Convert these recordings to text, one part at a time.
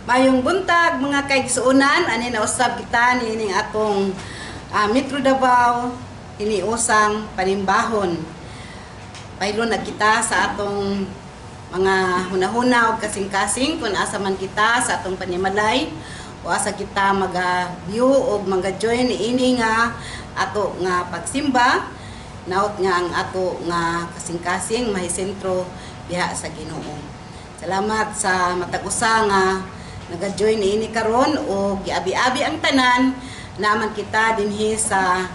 Mayong buntag, mga kaigsuonan, ani na usab kita niining atong Metro Davao hiniusang panimbahon. Paylo na kita sa atong mga hunahuna o kasing-kasing kung asa man kita sa atong panimalay o asa kita maga-view o maga-join niini nga ato nga pagsimba. Naot nga ang ato nga kasing-kasing mahisentro diha sa Ginoo. Salamat sa matag usa nga naga-join niini karon o giabi-abi ang tanan naman kita dinhi sa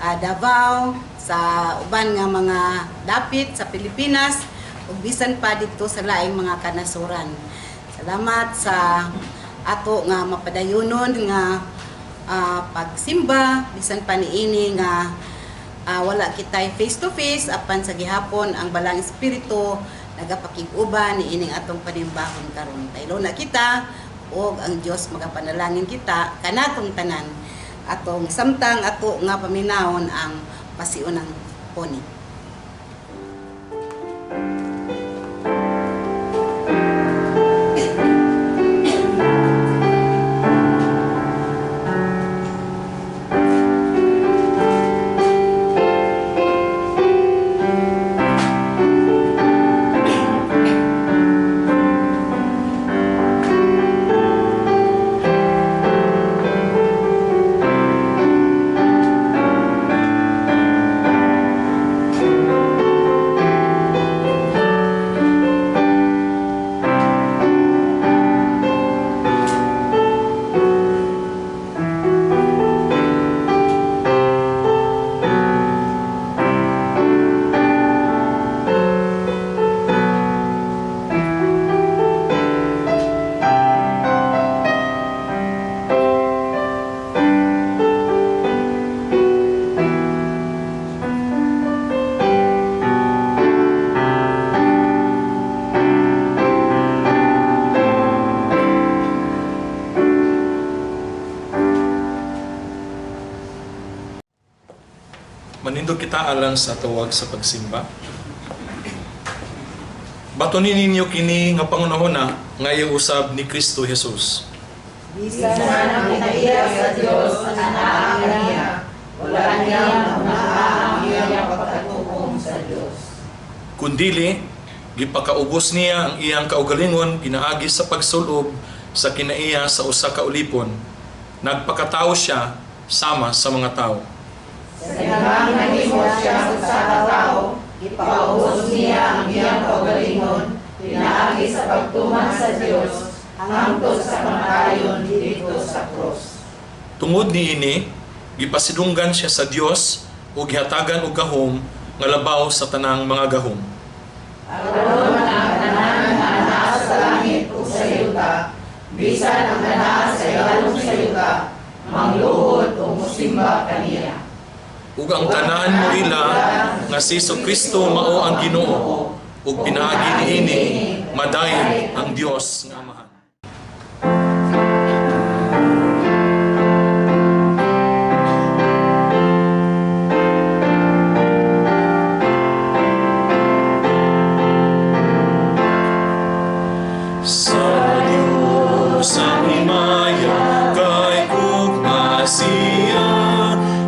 Davao, sa uban nga mga dapit sa Pilipinas ug bisan pa didto sa laing mga kanasuran. Salamat sa ato nga mapadayonon nga pagsimba bisan pa niini nga wala kitay face to face, apan sa gihapon ang Balaang Espiritu nagapakig-uban niining atong panimbahon karon. Taylo na kita ug ang Dios magapanalangin kita kanatong tanan atong samtang ato nga paminawon ang pasiunang poni. Manindog kita alang sa tawag sa pagsimba. Batunin ninyo kini nga pangunahuna nga iyang usab ni Kristo Jesus. Bisan Bisan ang kinaiya sa Dios ang anaa kaniya, wala niya mahunaa ang iyang pagkatukom sa Dios. Kundili, gipakaubos niya ang iyang kaugalingon pinaagi sa pagsulob sa kinaiya sa usa ka ulipon. Nagpakatao siya sama sa mga tao. Sa tinamang nahimo siya usa ka tawo, gipaubos niya ang iyang kaugalingon pinaagi sa pagtuman sa Dios hangtod sa kamatayon didto sa krus. Tungod niini, gipasidunggan siya sa Dios ug gihatagan og gahom nga labaw sa tanang mga gahom. Aron ang tanan nga anaa sa langit ug sa yuta, bisan ang anaa sa ilalom sa yuta, mangluhod ug mosimba kaniya. Ug ang tanan moila nga si Kristo mao ang Ginoo ug pinaagi niini madayeg ang Dios nga Amahan. Sa Diyos ang himaya kay gugma siya,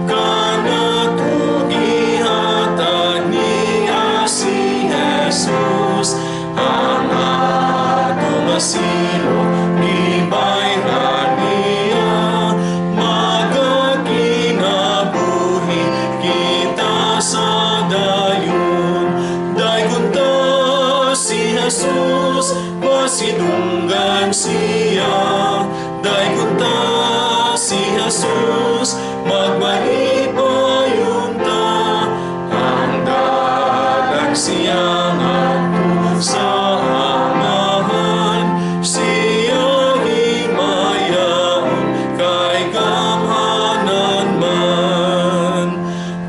kanatong gihatag niya si Jesus ang atong asilo, gibayran niya, magakinabuhi kita sa dayon. Daygon ta si Jesus, pasidunggan siya. Daygon ta si Jesus, magmalipayon ta. Ang dalag siya ngadto sa Amahan, siya himayaon kay gamhanan man.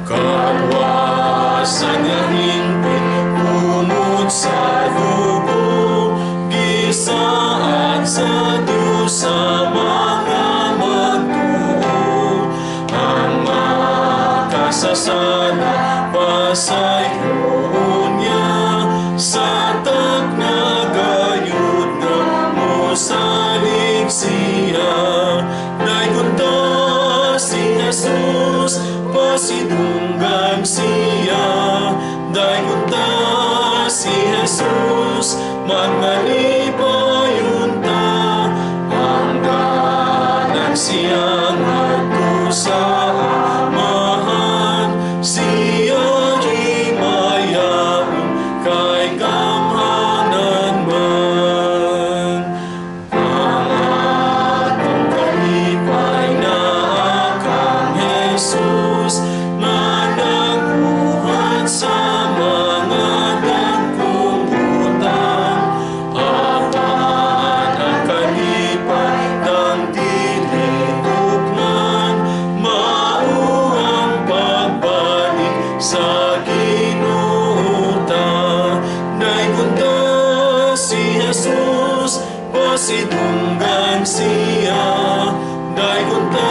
Kaluwasan niya hingpit tungod sa dugo, gisaad sa Diyos sa mga magtuo. Ang makasasala pasayloon niya, sa takna gayud nga mosalig. Siya ngadto sa Amahan, siya himayaon kay gamhanan man. Ang atong kalipay naa kang Jesus nga nagbuhat sa mga dagkong butang. Apan ang kalipay ng dili tupngan, mao ang pagbalik sa Ginoo ta. Daygon ta si Jesus, pasidunggan siya. Daygon ta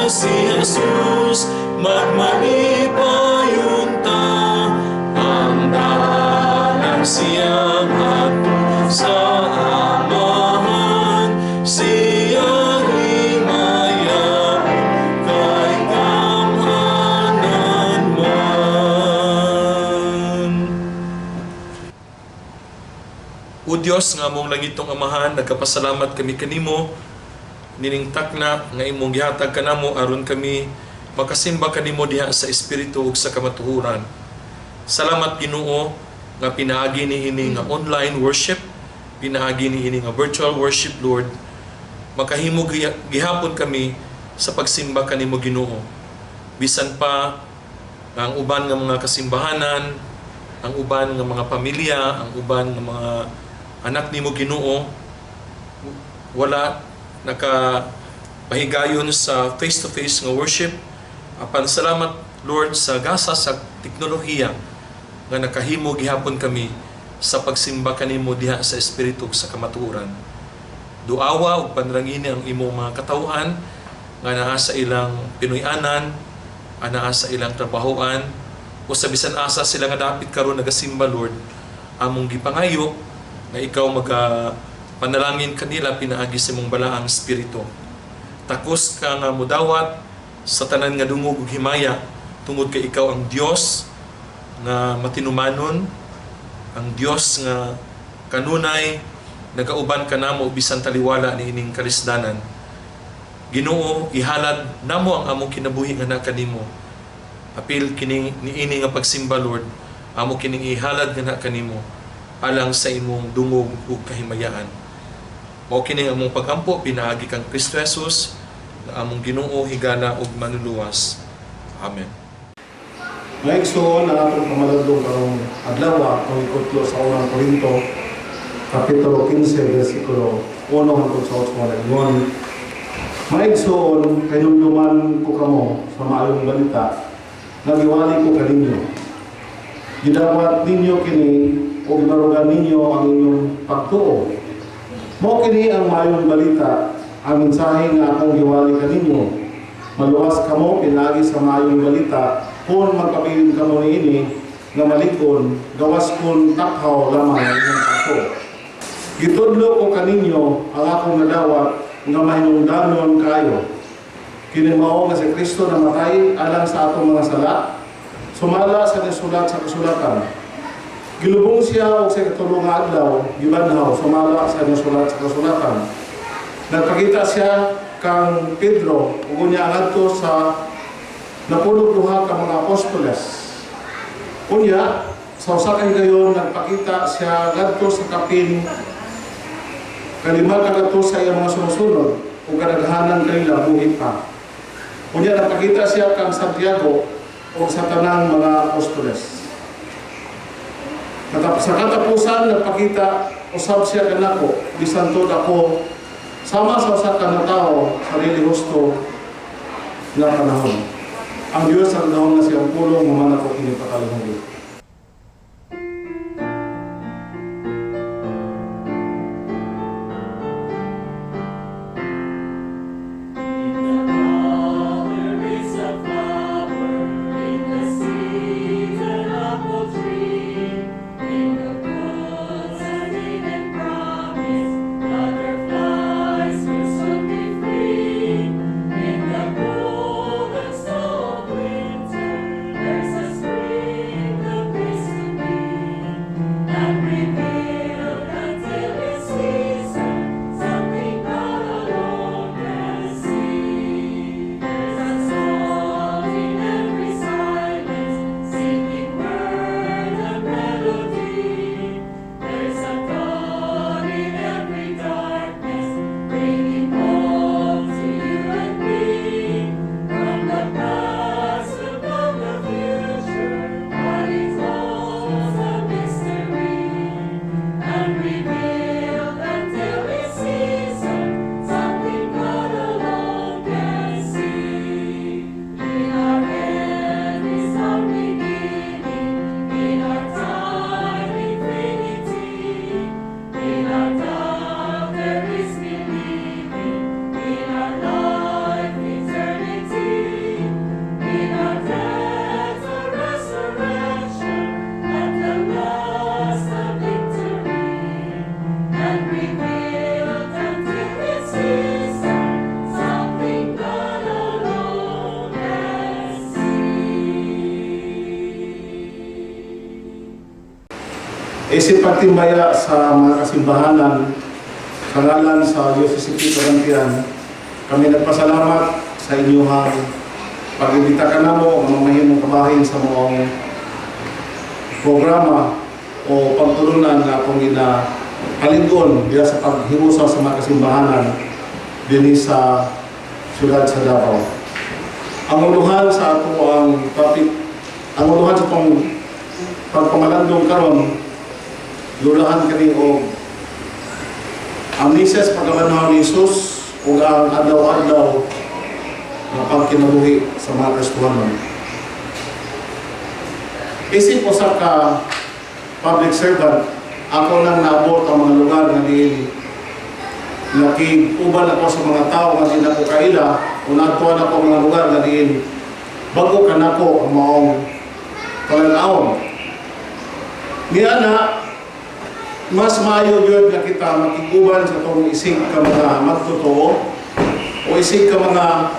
si Jesus, magmalipayon ta. Ang dalang siya ngadto sa Amahan, siya himayaon kay gamhanan man. O Dios nga among langitong Amahan, nagkapasalamat kami kanimo nining takna nga imong gihatag kanamo aron kami makasimba kanimo diha sa espiritu ug sa kamatuoran. Salamat, Ginoo, nga pinaagi niini nga online worship, pinaagi niini nga virtual worship, Lord. Makahimo gihapon kami sa pagsimba kanimo, Ginoo. Bisan pa nga ang uban nga mga kasimbahanan, ang uban nga mga pamilya, ang uban nga mga anak nimo, Ginoo, wala naka pahigayon sa face-to-face nga worship, apan salamat, Lord, sa gasa sa teknolohiya nga nakahimo gihapon kami sa pagsimba kanimo diha sa espiritu ug sa kamatuoran. Duawa ug panalangini ang imong mga katawhan nga naa sa ilang Pinoy-anan, naa sa ilang trabahoan o sa bisan asa sila nga dapit karon nagasimba, Lord. Among gipangayo nga ikaw maga panalangin kanila pinaagi sa imong balaang espiritu. Takos ka nga mudawat sa tanan nga dungog ug himaya tungod kay ikaw ang Dios nga matinumanon, ang Dios nga kanunay nagauban kanamo bisan taliwala niining kalisdanan. Ginoo, ihalad namo ang among kinabuhi nga naa kanimo. Apil kini niini nga pagsimba, Lord, amo kining ihalad nga naa kanimo alang sa imong dungog ug kahimayaan. Mao kini ang among pagampo pinaagi kang Kristo Jesus nga among Ginoo, higala ug manluluwas. Amen. Mga igsoon, ang atong pamalandong karong adlaw kung ikutlo sa Unang Korinto, Kapitulo 15, versikulo 1 hangtod sa 8 nga ingon: "Mga igsoon, kahinumduman ko kamo sa maayong balita nga giwali ko kaninyo. Gidawat ninyo kini o gibarugan ninyo ang inyong pagtuo. Mao kini ang maayong balita, ang mensahe nga akong giwali kaninyo. Maluwas kamo pinaagi sa maayong balita kung magpabilin kamo niini nga malig-on, gawas kung taphaw lamang ang inyong pagtuo. Gitudlo ko kaninyo ang akong nadawat nga mahinungdanon kayo. Kini mao nga si Kristo namatay alang sa atong mga sala, sumala sa nisulat sa kasulatan. Gilubong siya og sa ikatulo nga adlaw gibanhaw sumala sa nisulat sa kasulatan. Nagpakita siya kang Pedro ug unya ngadto sa 12 ka mga apostoles. Unya sa usa ka higayon nagpakita siya ngadto sa kapin kalima ka sa iyang mga sumusunod ug kadaghanan kanila buhi pa. Unya nagpakita siya kang Santiago ug sa tanang mga apostoles. Sa katapusan nagpakita usab siya kanako bisan tuod ako sama sa usa ka tawo sa dili husto nga panahon. Ang Dios ang dahom nga siyang pulong, human ako kini pakalihog." There is a flower in the season apple tree, in the woods and Eden promise, butterflies will soon be free. In the cold and snow of winter, there's a spring. Isip pagtimbaya sa mga kasimbahanan, sa ngalan sa UCCP Karantian, kami nagpasalamat sa inyong pag-imbita kanamo ang mamahimong kabahin sa maong programa o pagtulunan nga akong ginakalig-on diya sa paghiusa sa mga kasimbahanan dinhi sa siyudad sa Davao. Ang uluhan sa ato ang topic, ang uluhan sa atong pagpamalandong karon, lulahan kani og amnesia sa pagkabanhaw ni Jesus ug ang adlaw-adlaw nga pagkinabuhi sa mga Kristohanon. Isip usa ka public servant, ako nang naabot ang mga lugar nga diin nakig-uban ako sa mga tao nga di nako kaila o naadtuan ako ang mga lugar nga diin bago kanako ang maong palan-awon. Niya na, mas maayo gyud nga kita makig-uban sa atong isig ka mga magtotoo o isig ka mga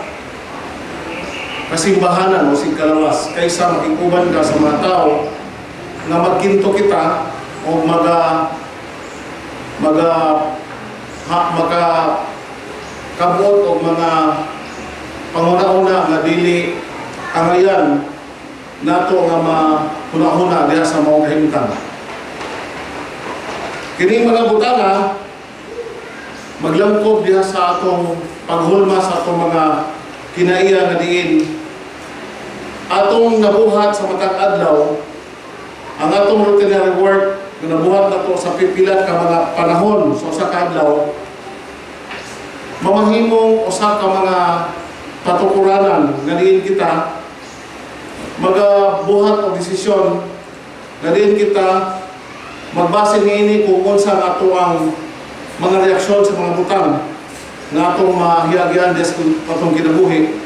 kasimbahanan o isig kalawas kaysa makig-uban ka sa mga tao nga magkinto kita o maga maga ha, maka kabuot og mga panguna-una nga dili angayan nato nga mahuna-huna diha sa maong kahimtang. Kining mga butanga maglangkob diha sa atong paghulma sa atong mga kinaiya nga diin atong nabuhat sa matag adlaw, ang atong routinary work nga nabuhat nato sa pipila ka mga panahon sa usa ka adlaw, mamahimong usa ka mga patukuranan nga diin kita magabuhat og desisyon, nga diin kita magbase niini kung unsa ang ato ang mga reaksyon sa mga butang nga atong mahiyagyan des atong kinabuhi,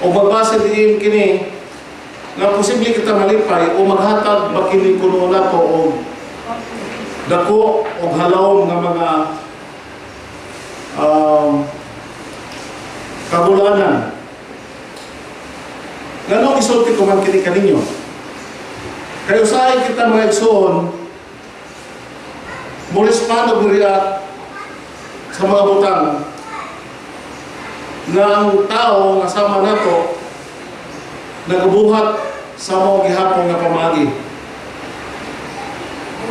o magbase diin kini nga posible kita malipay o maghatag ba kini kuno nato og dako og halawom nga mga kabulanan. Nganong isulti ko man kini kaninyo? Kay usahay kita, mga igsoon, mo respond og react sa mga butang nga ang tao nga sama nato nagabuhat sa mao gihapon nga pamaagi.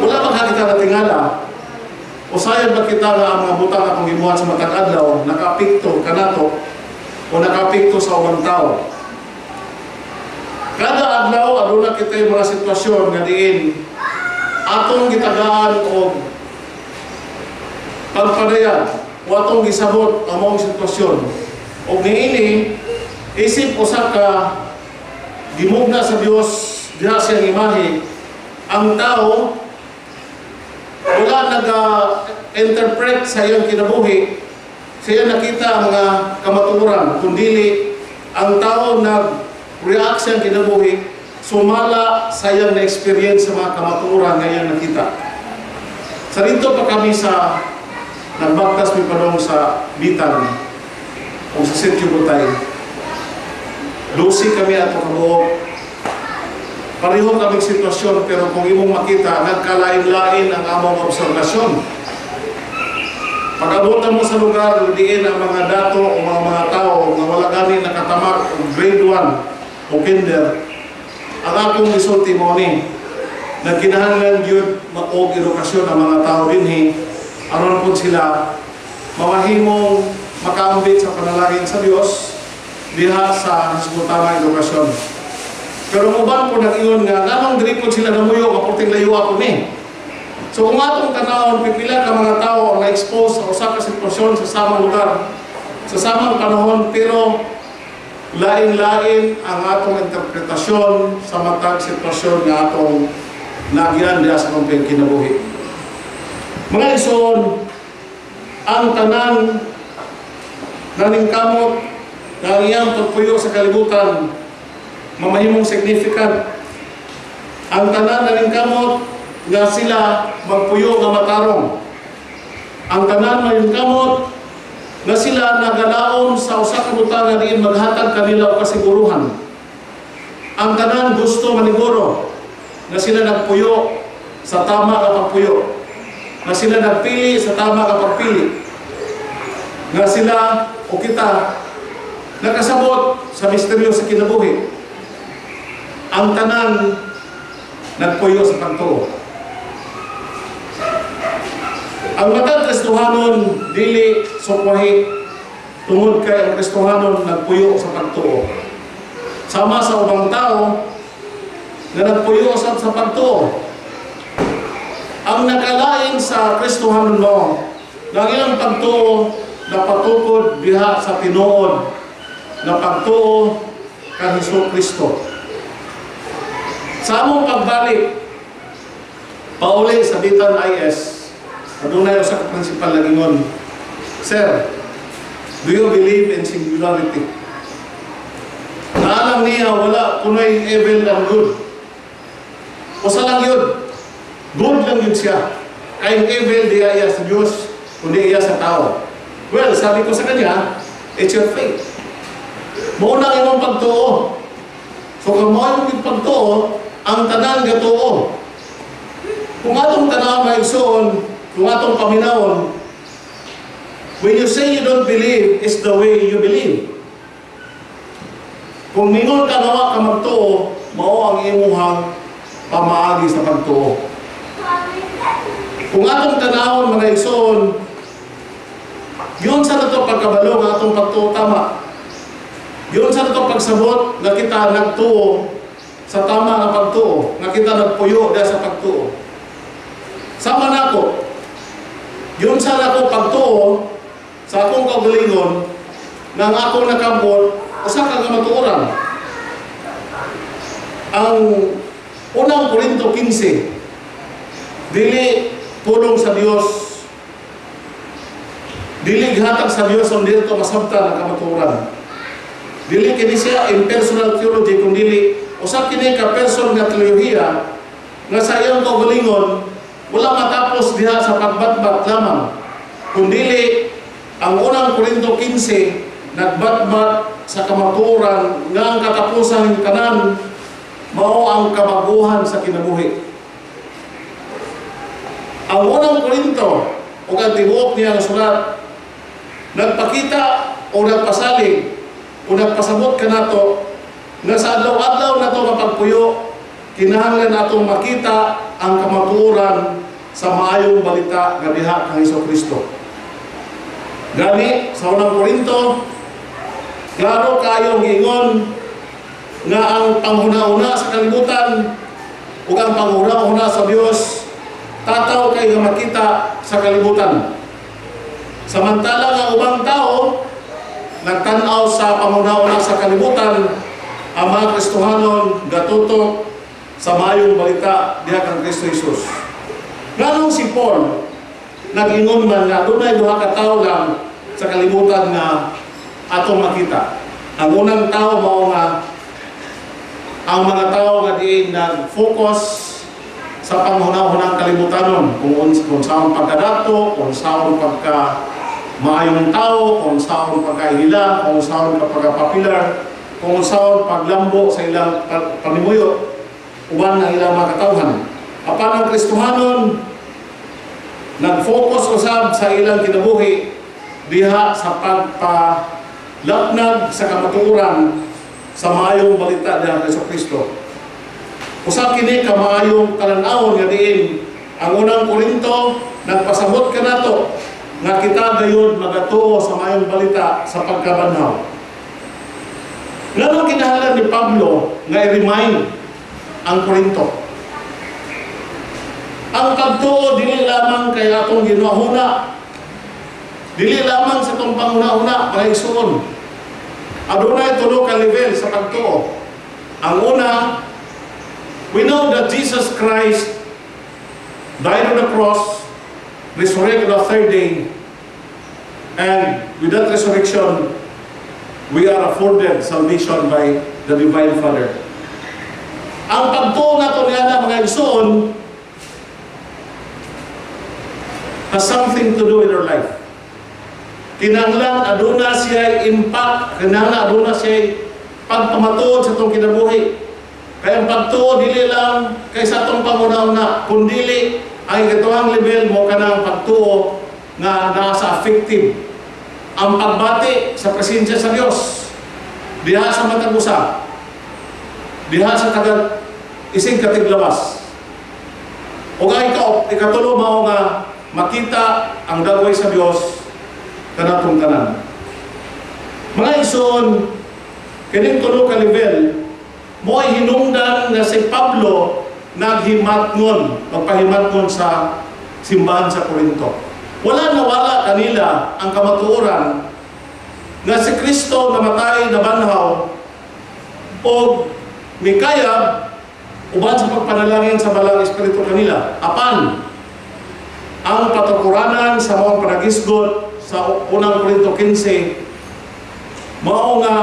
Wala ba ka kita natingala? Usayan ba kita nga ang mga butang atong gibuhat sa matag adlaw nakaapekto kanato o nakaapekto sa ubang tao? Kada adlaw aduna kita yung mga sitwasyon nga diin atong gitagaan og pagpadayag o atong gisabot ang maong sitwasyon. Og niini, isip usa ka gimugna sa Dios diha siyang imahe, ang tao wala naga-interpret sa iyang kinabuhi, siya nakita ang mga kamatuoran, kundili ang tao nag-react sa iyang kinabuhi sumala sa iyang na-experience sa mga kamatuoran nga iyang nakita. Sa dito pa kami sa nagbaktas mi padong sa Bitan o sa Sitio Butay. 12 kami ato kabuok. Pareho kaming sitwasyon, pero kung imong makita, nagkalain-lain ang among obserbasyon. Pag-abutan mo sa lugar, diin ang mga dato o mga tao nga wala gani nakatamak og grade 1 o kinder, ang akong isulti mo ni, nagkinahanglan gyud og edukasyon ang mga tao dinhi aron pud sila mamahimong makaambit sa panalangin sa Dios diha sa hisgutang edukasyon. Pero ang uban po nag-ingon nga nganong diri po sila namuyo nga porting layo ako ni. So kung atong tanawon, pipila ka mga tao ang na-expose sa usa ka sitwasyon sa samang lugar, sa samang panahon, pero lain-lain ang atong interpretasyon sa matag sitwasyon nga atong nagyan diha sa atong kinabuhi. Mga igsoon, ang tanan naningkamot nga ang iyang pagpuyo sa kalibutan mamahimong significant. Ang tanan naningkamot nga sila magpuyo nga matarong. Ang tanan naningkamot nga sila nagalaom sa usa ka butang nga diin maghatag kanila og kasiguruhan. Ang tanan gusto maniguro nga sila nagpuyo sa sa tama nga pagpuyo. Nga sila nagpili sa tama nga pagpili. Nga sila o kita nakasabot sa misteryo sa kinabuhi. Ang tanan nagpuyo sa pagtuo. Ang matag Kristohanon dili sukwahi tungod kay ang Kristohanon nagpuyo sa pagtuo. Sama sa ubang tao nga nagpuyo sa pagtuo. Ang nakalain sa Kristohanon mo, nga ang ilang pagtuo napatukod diha sa tinuod na pagtuo kang Hesus Kristo. Sa among pagbalik, pauli sa Bitan IS, adunay usa ka principal nga ingon, "Sir, do you believe in singularity?" Naalang niya wala kunoy evil and good. Usa lang yun. Good lang yun siya. Kay ang evil diya iya sa Diyos, kundi iya sa tao. Well, sabi ko sa kanya, "It's your faith." Mao na ang imong pagtuo. So kung mao imong pagtuo, ang tanan gatuo. Kung atong tanaw, mga igsoon, kung atong paminawon, when you say you don't believe, it's the way you believe. Kung mingon ka nga wa ka magtuo, mao ang imuhang pamaagi sa pagtuo. Kung atong tanawon, mga igsoon, yun sa nato pagkabalo nga atong pagtuo tama. Yun sa nato pagsabot nga kita nagtuo sa tama nga pagtuo, nga kita nagpuyo diha sa pagtuo. Sama nako, yun sa nako pagtuo sa akong kaugalingon nga ang akong nakabot usa ka kamatuoran. Ang Unang Korinto 15, dili pulong sa Dios, dili gihatag sa Dios ang dili to masabtan ang kamatuoran. Dili kini siya impersonal theology, kung dili usa kini ka person nga teolohiya nga sa iyang kaugalingon wala matapos diha sa pagbatbat lamang. Kung dili ang Unang Korinto 15 nagbatbat sa kamatuoran nga ang katapusan ng tanan mao ang kabaguhan sa kinabuhi. Ang Unang Korinto o ang tibuok niya nga sulat nagpakita o nagpasalig o nagpasabot kanato nga sa adlaw-adlaw nato nga pagpuyo, kinahanglan natong makita ang kamatuoran sa maayong balita nga diha kang Hesus Kristo. Gani sa Unang Korinto, klaro kayo giingon nga ang panghuna-huna sa kalibutan ug ang panghuna-huna sa Dios tataw kay nga makita sa kalibutan. Samantala nga ubang tao nagtan-aw sa panghuna-huna sa kalibutan, ang mga Kristohanon gatutok sa maayong balita diha kang Kristo Jesus. Nganong si Paul nag-ingon man nga dunay duha ka tawo lang sa kalibutan nga atong makita? Ang unang tao mao nga ang mga tao nga diin nag-focus sa panghuna-hunang kalibutanon, kung saon pagkadato, kung saon pagka maayong tao, kung saon pagkahila, kung saon pagka-popular, kung saon paglambo sa ilang panimuyo uban ang ilang mga katawhan. Apan ang Kristohanon nag-focus usab sa ilang kinabuhi diha sa pagpalapnag sa kamatuoran sa maayong balita diha kay Kristo. Usa kini ka maayong talan-awon nga diin ang Unang Korinto nagpasabot kanato nga kita gayud magatuo sa maayong balita sa pagkabanhaw. Nganong kinahanglan ni Pablo nga i-remind ang Korinto? Ang pagtuo dili lamang kay atong ginahuna. Dili lamang sa atong panghuna-huna, mga igsoon. Adunay tulo ka level sa pagtuo. Ang una, we know that Jesus Christ died on the cross, resurrected on the third day, and with that resurrection, we are afforded salvation by the Divine Father. Ang pagtuo nato niana, mga igsoon, has something to do with our life. Kinahanglan aduna siya impact, kinahanglan aduna siya pagpamatuod sa atong kinabuhi. Kaya ang pagtuo dili lang kay sa atong panghuna-huna, kundili ang ikatuhang level mo kanang pagtuo nga naa sa affective. Ang pagbati sa presensya sa Dios diha sa matag usa, diha sa tagad isig katiglawas. O ang ikatulo mao nga makita ang dagway sa Dios kanatong tanan. Mga igsoon, kining tulo ka level mo ay hinungdan nga si Pablo naghimatngon, magpahimatngon sa simbahan sa Korinto. Wala nawala kanila ang kamatuoran nga si Kristo namatay, nabanhaw o mikayab uban sa pagpanalangin sa Balaang Espiritu kanila. Apan, ang patukuranan sa mga panagisgot sa Unang Korinto 15, mao nga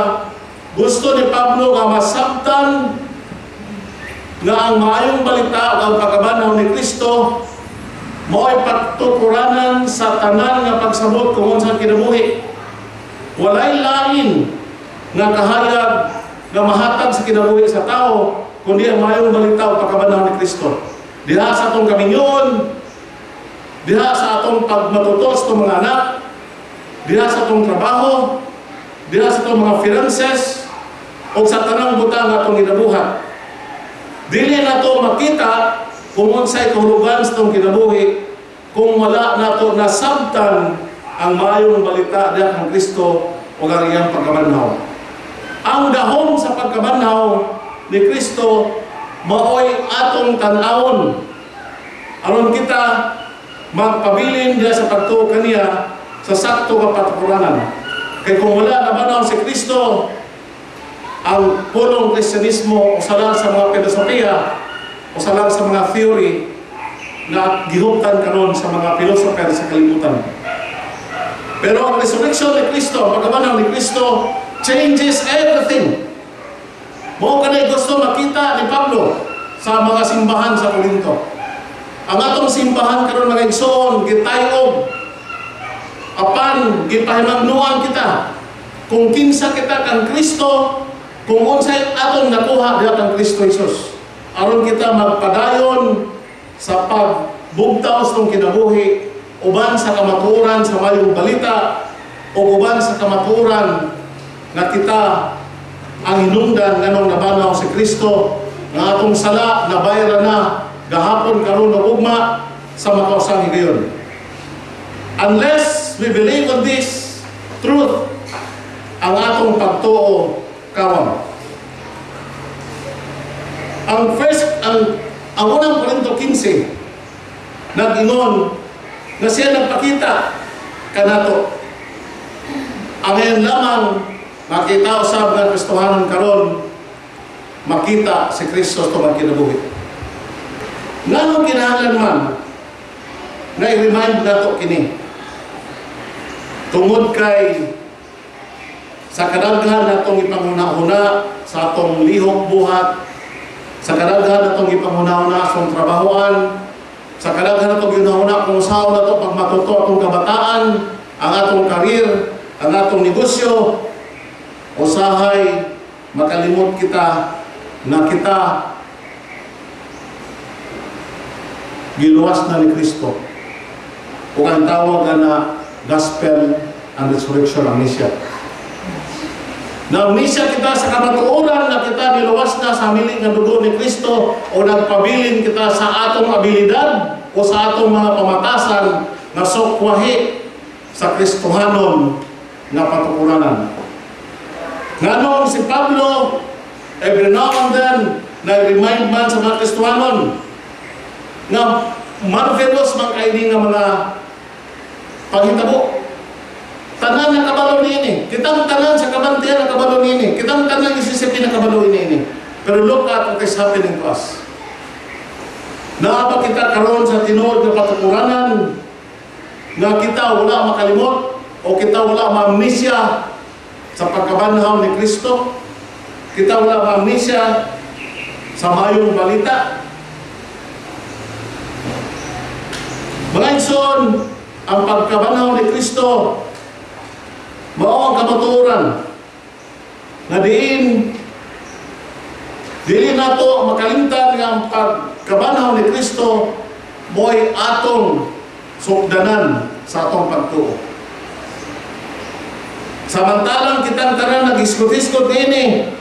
gusto ni Pablo nga masabtan nga ang maayong balita o ang pagkabanhaw ni Kristo mao'y patukuranan sa tanan nga pagsabot kung unsa kinabuhi. Walay lain nga kahayag nga mahatag sa kinabuhi sa tao kundi ang maayong balita o pagkabanhaw ni Kristo. Diha sa atong kaminyoon, diha sa atong pagmatuto sa atong mga anak, diha sa atong trabaho, diha sa atong mga finances, o sa tanang butang nga atong ginabuhat. Dili nato makita kung unsay kahulugan sa atong kinabuhi kung wala nato nasabtan ang maayong balita diha kang Kristo o ang iyang pagkabanhaw. Ang dahom sa pagkabanhaw ni Kristo maoy atong tan-awon aron kita magpabilin diha sa pagtuo kaniya sa sakto nga patukuranan. Kay kung wala nabanhaw si Kristo, ang pulong Kristyanismo usa lang sa mga filosofiya, usa lang sa mga theory na gihuptan karon sa mga philosopher sa kalibutan. Pero ang resurrection ni Kristo, ang pagkabanhaw ni Kristo, changes everything. Mao kanay gusto makita ni Pablo sa mga simbahan sa Korinto. Ang atong simbahan karon, mga igsoon, gitayog apan gipahimangnuan kita kung kinsa kita kang Kristo, kung unsay atong nakuha diha kang Kristo Jesus. Aron kita magpadayon sa pagbugtaw sa atong kinabuhi uban sa kamatuoran sa mayong balita o uban sa kamatuoran nga kita ang hinungdan nganong nabanhaw si Kristo, nga atong sala nabayaran na gahapon, karon ug ugma sa makausang higayon. Unless we believe on this truth, ang atong pagtuo kawang. Ang first ang Unang Korinto 15 nag-ingon nga siya nagpakita kanato. Ang ngayon lamang makita usab nga Kristohanon karon makita si Kristo sa atong kinabuhi. Nganong kinahanglan man nga i-remind nato kini? Tungod kay sa kadaghan natong ipanghuna-huna sa atong lihok buhat, sa kadaghan natong ipanghuna-huna sa atong trabahoan, sa kadaghan natong gihuna-huna kung saan nato pagmatuto atong kabataan, ang atong career, ang atong negosyo, usahay makalimot kita na kita giluwas na ni Kristo. Ug ang tawag na gospel and resurrection amnesia. Na-amnesia kita sa kamatuoran na kita niluwas na sa hamili nga dugo ni Kristo o nagpabilin kita sa atong abilidad o sa atong mga pamatasan nga sukwahi sa Kristohanon nga patukuranan. Nganong si Pablo every now and then na-remind man sa mga Kristohanon nga marvelous man kay nga mga panghitabo? Tanan nakabalo niini. Kitang tanan sa kabantian nakabalo niini. Kitang tanan isisipin nakabalo niini. Pero look at what is happening to us. Naa ba kita karon sa tinuod nga patukuranan nga kita wala makalimot o kita wala maamnesia sa pagkabanhaw ni Kristo? Kita wala maamnesia sa mayong balita? Mga igsoon, ang pagkabanhaw ni Kristo mao ang kamatuoran nga diin Dili nato makalimtan nga ang pagkabanhaw ni Kristo mo'y atong sukdanan sa atong pagtuo. Samantalang kitang tanan nag-iskot-iskot ini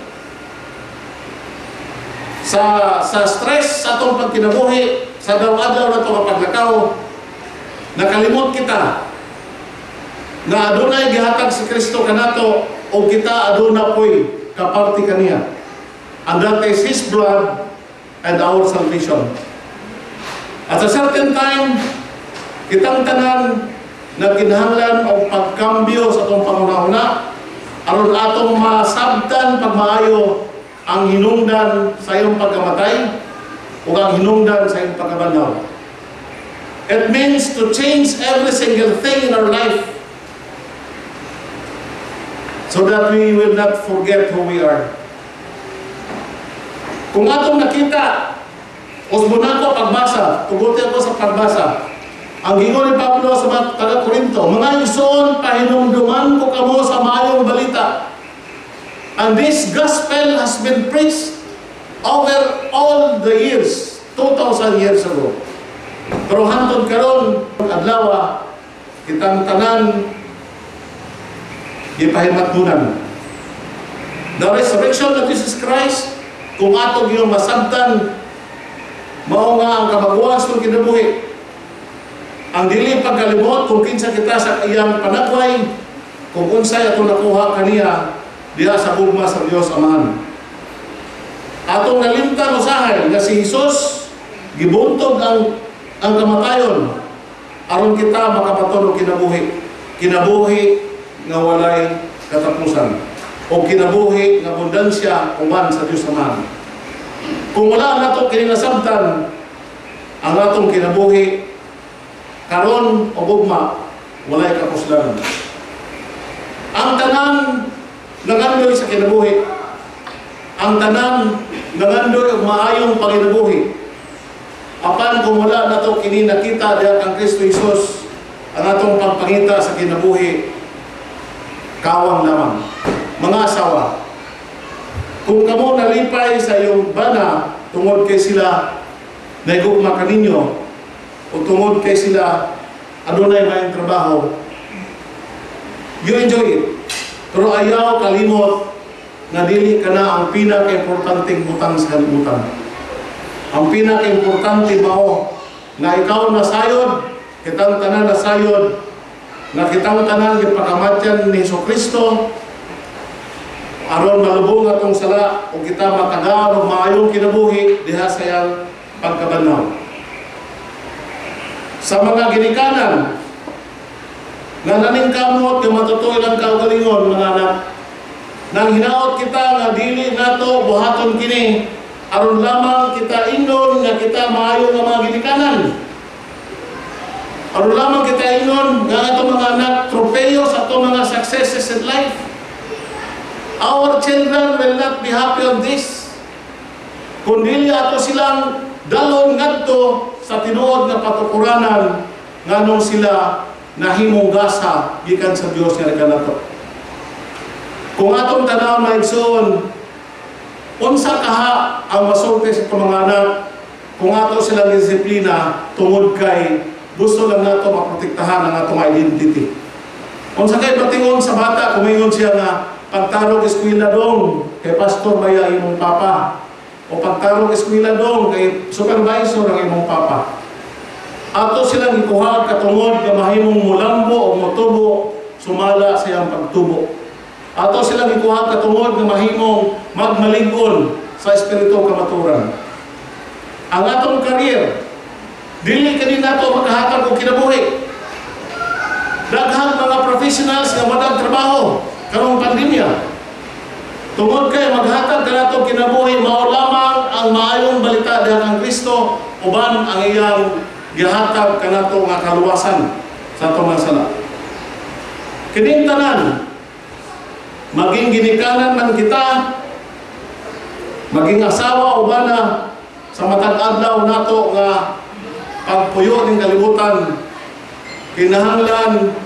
sa stress sa atong pagkinabuhi, sa adlaw-adlaw na itong paglakaw, nakalimot kita na adunay gihatag si Kristo kanato o kita aduna po'y kaparti kaniya. And that is His blood and our salvation. At a certain time, kitang tanan nagkinahanglan og pagkambyo sa atong panghuna-huna aron atong masabtan pagmaayo ang hinungdan sa iyong pagkamatay o ang hinungdan sa iyong pagkabanhaw. It means to change every single thing in our life so that we will not forget who we are. Kung atong nakita, usbon ako pagbasa, tuguti ako sa pagbasa. Ang giingon ni Pablo sa mga taga-Korinto, "Mga igsoon, pahinumduman ko kamo sa maayong balita." And this gospel has been preached over all the years, 2,000 years ago. Pero hantod karon adlaw, kitang tanan gipahimatnunan. The resurrection of Jesus Christ, kung ato gyud masabtan, mao nga ang kabaguhan sa itong kinabuhi. Ang dili pagkalimot kung kinsa kita sa iyang panagway, kung unsay atong nakuha kaniya diha sa gugma sa Dios Amahan. Atong nalimtan usahay nga si Jesus gibuntog ang kamatayon aron kita makabaton og kinabuhi. Kinabuhi nga walay katapusan o kinabuhi nga abundansya uban sa Dios Amahan. Kung wala nato kini nasabtan, ang atong kinabuhi karon o gugma walay kapuslanan. Ang tanan nangandoy sa kinabuhi. Ang tanan nangandoy og maayong panginabuhi. Apan kung wala nato kini nakita diha kang Kristo Jesus, ang atong pagpangita sa kinabuhi kawang lamang. Mga asawa, kung kamo nalipay sa iyong bana tungod kay sila naigugma kaninyo o tungod kay sila adunay maayong trabaho, you enjoy it. Pero ayaw kalimot nga dili ka na ang pinaka-importanteng butang sa kalibutan. Ang pinaka-importante mao nga ikaw nasayod, kitang tanan nasayod, nga kitang tanan gipakamatyan ni Hesus Kristo aron malubong atong sala ug kita makagaon og maayong kinabuhi diha sa iyang pagkabanhaw. Sa mga ginikanan nga naningkamot nga matuto ilang kaugalingon mga anak, nang hinaot kita nga dili nato buhaton kini aron lamang kita ingnon nga kita maayo nga mga ginikanan. Aron lamang kita ingnon nga atong mga anak tropeyo sa atong mga successes in life. Our children will not be happy on this. Kung dili ato silang dalon ngadto sa tinuod nga patukuranan nganong sila nahimong gasa gikan sa Dios nga kanato. Kung atong tanawon, mga igsoon, unsa kaha ang masulti sa itong mga anak kung ato silang disiplina tungod kay gusto lang nato maprotektahan ang atong identity? Unsa kay patingon sa bata kung ingon siya nga, "Pagtarong eskwela dong, kay pastor baya imong papa," o "Pagtarong eskwela dong, kay supervisor ang imong papa"? Ato silang ikuha katungod nga mahimong mulambo o motubo sumala sa iyang pagtubo. Ato silang ikuha katungod nga mahimong magmalig-on sa espiritu kamaturan. Ang atong career, dili kani nato makahatag og kinabuhi. Daghang mga professionals nga walang trabaho karong pandemya. Tungod kay maghatag kanato kinabuhi mao lamang ang maayong balita diha kang Kristo uban ang iyang gihatag kanato nga kaluwasan sa atong mga sala. Kining tanan, maging ginikanan man kita, maging asawa o bana, sa matag adlaw nato nga pagpuyo ning kalibutan, kinahanglan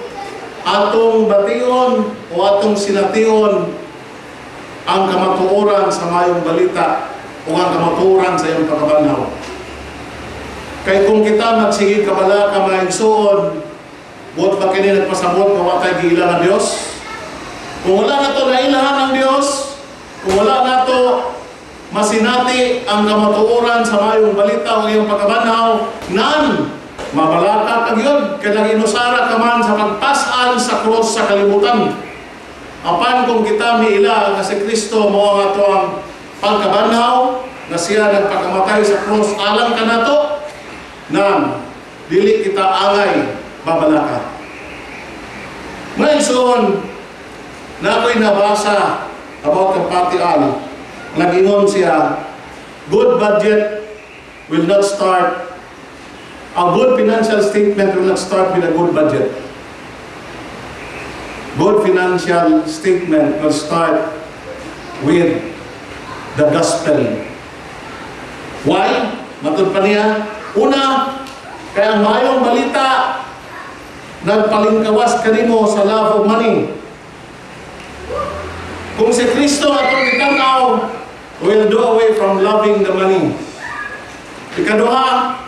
atong bation o atong sination ang kamatuoran sa mayong balita. o ang kamatuoran sa iyang pagkabanhaw. Kay kung kita magsige kabalaka, mga igsuon, buot ba kini nagpasabot nga wa tay giila nga Dios? Kung wala nato nailahan ang Dios, kung wala nato masinati ang kamatuoran sa mayong balita o iyang pagkabanhaw, nan mabalaka ka gyud kay nag-inusara ka man sa pagpas-an sa krus sa kalibutan. Apan kung kita miila nga si Kristo mao ang ato ang pagkabanhaw, na siya nagpakamatay sa krus alang kanato, nan dili kita angay mabalaka. Mga igsoon, na ako'y nabasa about kang Pati Al. Nag-ingon siya, good budget will not start, a good financial statement will not start with a good budget. Good financial statement will start with the gospel. Why? Matud pa niya, una, kay ang maayong balita nagpalingkawas kanimo sa love of money. Kung si Kristo atong gitanaw, will do away from loving the money. Ikaduha,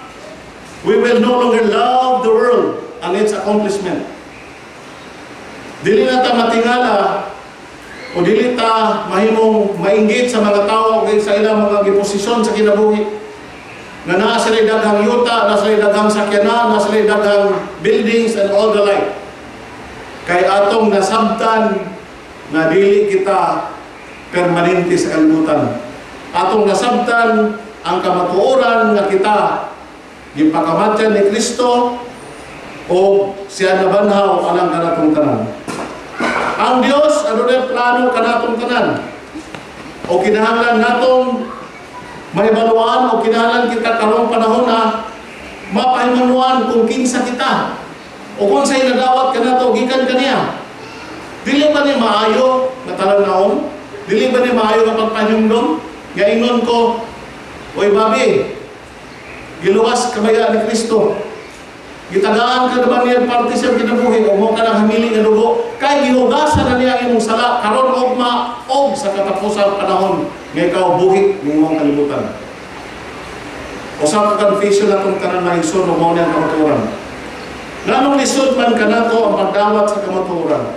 we will no longer love the world and its accomplishment. Dili na ta matingala o dili ta mahimong mainggit sa mga tao o sa ilang mga giposisyon sa kinabuhi. Nga naa sila daghang yuta, naa sila daghang sakyanan, naa sila daghang buildings and all the like. Kay atong nasabtan na dili kita permanente sa kalibutan. Atong nasabtan ang kamatuoran nga kita gipakamatyan ni Kristo o siya nabanhaw alang kanatong tanan. Ang Dios adunay plano kanatong tanan. O kinahanglan natong mahibaluan o kinahanglan kita karong panahon na mapahimanuan kung kinsa kita o kung unsay nadawat kanato gikan kaniya. Dili ba ni maayo nga talan-awon? Dili ba ni maayo nga pagpahinumdom? Nga ingon ko, "Oy babi, giluwas ka baya ni Kristo? Gitagaan ka naman niya parte sa kinabuhi o mao ka nang hamili nga dugo kay gihugasan na niya ang imong sala karon, ugma og sa katapusang panahon nga ikaw buhi ning kalibutan." Usa ka confession atong tanan, mga igsoon, mao ni ang kamatuoran. Nganong lisod man kanato ang pagdawat sa kamatuoran?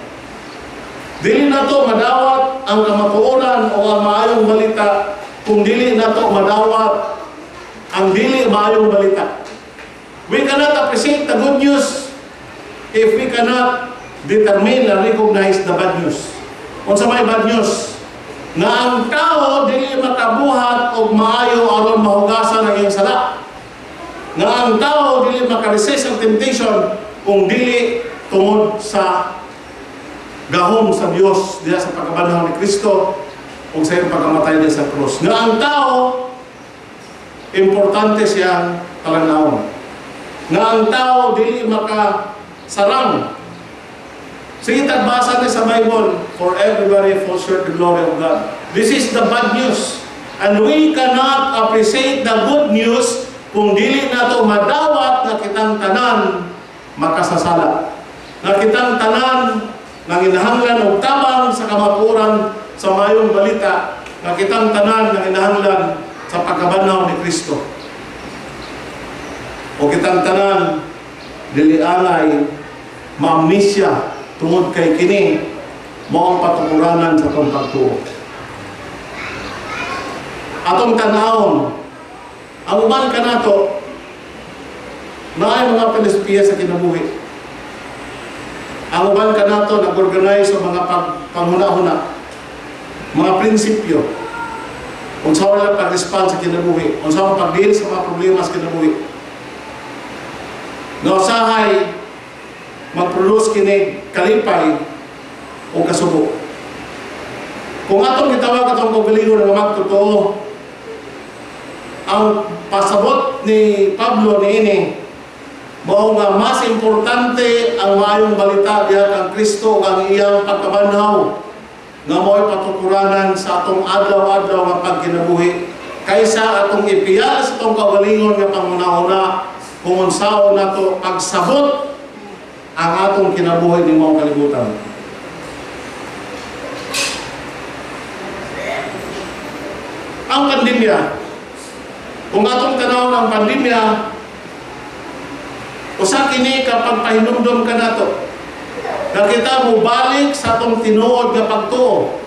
Dili nato madawat ang kamatuoran o ang maayong balita kung dili nato madawat ang dili maayong balita. We cannot appreciate the good news if we cannot determine and recognize the bad news. Unsa may bad news? Nga ang tao dili makabuhat og maayo aron mahugasan ang iyang sala. Nga ang tao dili makaresist ang temptation kung dili tungod sa gahom sa Dios diha sa pagkabanhaw ni Kristo ug sa iyang pagkamatay diha sa krus. Nga ang tao, importante siyang talan-awon. Nga ang tao dili makasarang. Sige, tagbasa ni sa Bible, "For everybody falls short the glory of God." This is the bad news. And we cannot appreciate the good news kung dili nato madawat nga kitang tanan makasasala. Nga kitang tanan nanginahanglan og tabang sa kamatuoran sa maayong balita, nga kitang tanan nanginahanglan sa pagkabanhaw ni Kristo. O kitang tanan dili angay maamnesia tungod kay kini mao ang patukuranan sa atong pagtuo. Atong tan-awon, ang uban kanato naay mga pilosopiya sa kinabuhi. Ang uban kanato nag-organize sa mga panghuna-huna, mga prinsipyo, unsa wala pag-respond sa kinabuhi, unsa ang pag-deal sa mga problema sa kinabuhi. Nga usahay mag-produce kini kalipay o kasubo. Kung atong gitawag atong kaugalingon nga magtotoo, ang pasabot ni Pablo niini mao nga mas importante ang maayong balita diha kang Kristo ug ang iyang pagkabanhaw nga mao'y patukuranan sa atong adlaw-adlaw nga pagkinabuhi kaysa atong ipiyal sa atong kaugalingon nga panghuna-huna kung unsaon nato pagsabot ang atong kinabuhi ning maong kalibutan. Ang pandemya, kung atong tanaw ng pandemya, usa kini ka pagpahinumdom kanato nga kita mobalik sa atong tinuod nga pagtuo,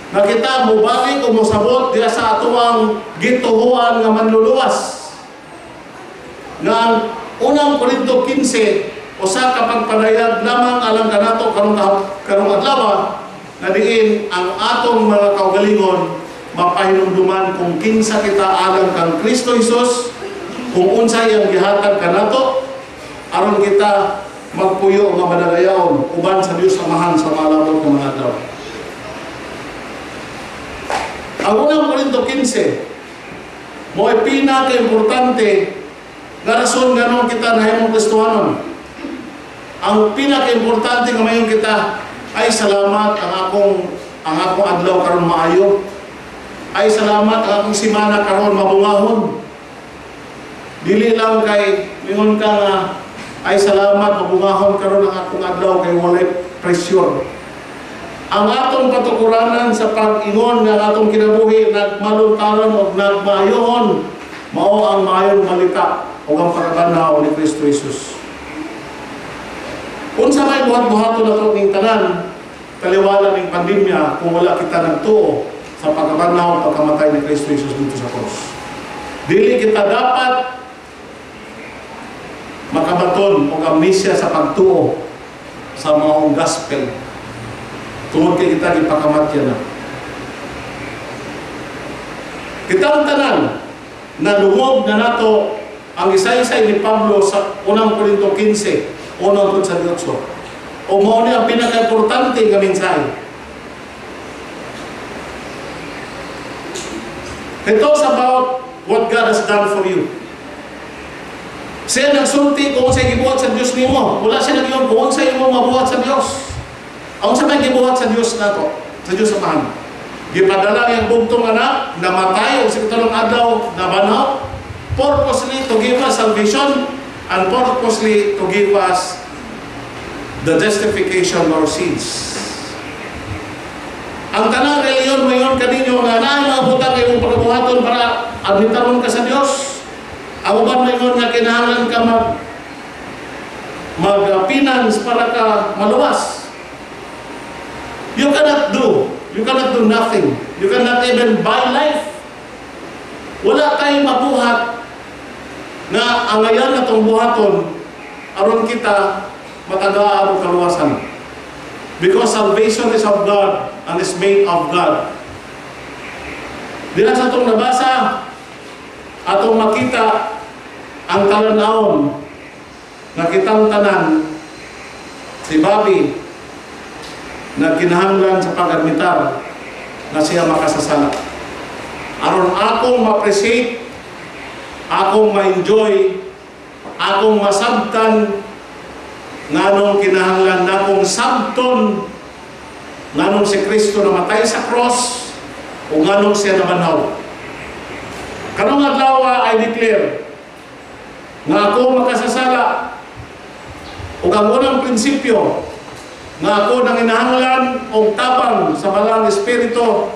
nga kita mobalik o mosabot diha sa atoang gituhuan nga manluluwas, nga ang Unang Korinto 15 usa ka pagpadayag lamang alang kanato karong karong adlaw, na diin ang atong mga kaugalingon mapahinumduman kung kinsa kita alang kang Kristo Jesus, kung unsa iyang gihatag kanato aron kita magpuyo nga madagayaon uban sa Dios Amahan sa malabot nga mga adlaw. Ang Unang Korinto 15 mo ay pinaka-importante nga rason nganong kita nahimong Kristohanon. Ang pinaka-importante nga mayon kita ay, "Salamat, ang akong adlaw karon maayo. Ay, salamat, ang akong simana karon mabungahon." Dili lang kay mingon ka nga, "Ay, salamat, mabungahon karon ang akong adlaw kay walay pressure." Ang atong patukuranan sa pag-ingon nga ang atong kinabuhi nagmaluntaron o nagmayohon, mao ang maayong balita o ang pagkabanhaw ni Kristo Jesus. Unsa may buhat-buhaton nato ning tanan taliwala ning pandemya kung wala kita nagtuo sa pagkabanhaw o pagkamatay ni Kristo Jesus dito sa krus? Dili kita dapat makabaton og amnesia sa pagtuo sa maong gospel tungod kay kita gipakamatya na. Kita ang tanan na lungog na nato ang isaysay ni Pablo sa Unang Korinto 15, 1 sa 8. O mao ni ang pinaka-importante nga mensahe. It talks about what God has done for you. Siya nagsulti kung unsay gibuhat sa Dios nimo. Wala siya nag kung unsay imong mabuhat sa Dios. Ang unsa may gibuhat sa Dios nato, sa Dios Amahan? Gipadala ang bugtong anak, namatay og sa ikatulong adlaw nabanhaw, purposely to give us salvation and purposely to give us the justification of our sins. Ang tanang reliyon mayon kaninyo nga naay mga butang imong pagabuhaton para admitaron ka sa Dios. Ang uban mayon nga kinahanglan ka mag mag-penance para ka maluwas. You cannot do. You cannot do nothing. You cannot even buy life. Wala tayong mabuhat nga angayan na itong buhaton aron kita matagaan og kaluwasan. Because salvation is of God and is made of God. Dila sa atong nabasa, atong makita ang talan-awon nga kitang tanan, si Bobby, na kinahanglan sa pag-admitar na siya makasasala. Aron akong ma-appreciate, akong ma-enjoy, akong masabtan nganong kinahanglan nakong sabton nganong si Kristo namatay sa cross o nganong siya nabanhaw. Karong adlaw, I declare nga ako makasasala ug ang unang prinsipyo nga ako nanginahanglan og tabang sa Balaang Espiritu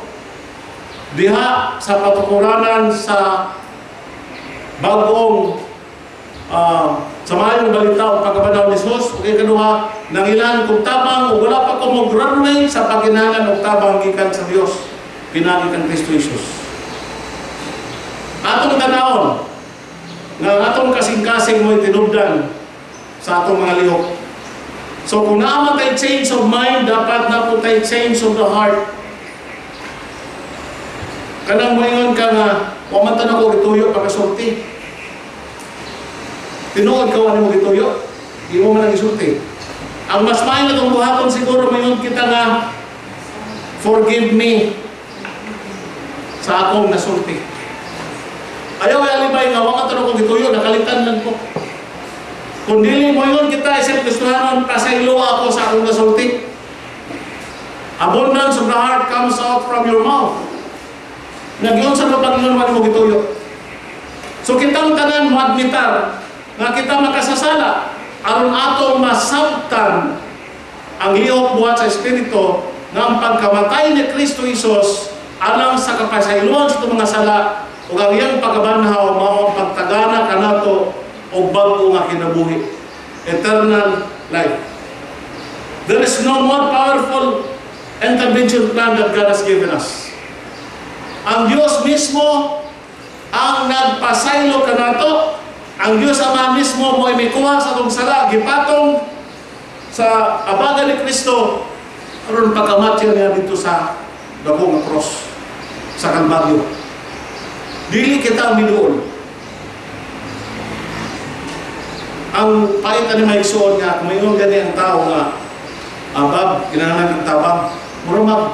diha sa patukuranan sa bagong sa maayong balita o pagkabanhaw ni Jesus. Ug ikaduha, nangilan kog tabang ug wala pa ko mo graduate sa pagkinahanglan og tabang gikan sa Dios pinagi kang Kristo Jesus. Atong tanawon nga ang atong kasing-kasing mo'y tinubdan sa atong mga lihok. So kung naa man tay change of mind, dapat na po tay change of the heart. Kanang moingon ka nga, "Wa man ta nako gituyo pagkasulti." Tinuod ka, wa nimo gituyo. Di mo man ang isulti. Ang mas maayo na itong buhaton siguro, moingon kita nga, "Forgive me sa akong nasulti." Ayaw ay alibay nga, "Wa man ta nako gituyo, nakalitan lang ko." Kung dili moingon kita isip Kristohanon, "Pasaylo ako sa akong nasulti." Abundance of the heart comes out from your mouth. Nagyun sa Panginoon man mo gituyo. So kitang tanan mo admitar nga kita makasasala aron atong masabtan ang lihok buhat sa Espiritu nga ang pagkamatay ni Kristo Jesus. Alang sa kapasayloan sa atong mga sala ug ang iyang pagkabanhaw mao ang pagtagana kanato og bag-o nga kinabuhi. Eternal life. There is no more powerful intervention plan that God has given us. Ang Diyos mismo ang nagpasaylo kanato. Ang Diyos Ama mismo mo mikuha sa atong sala, gipatong sa abaga ni Kristo aron pagkamatyan niya dito sa dako nga cross sa Kalbaryo. Dili kita ang miduol. Ang pait ani maigsuon nga kung maingon gani ang tao nga abab kinahanglan kang tabang, mura mag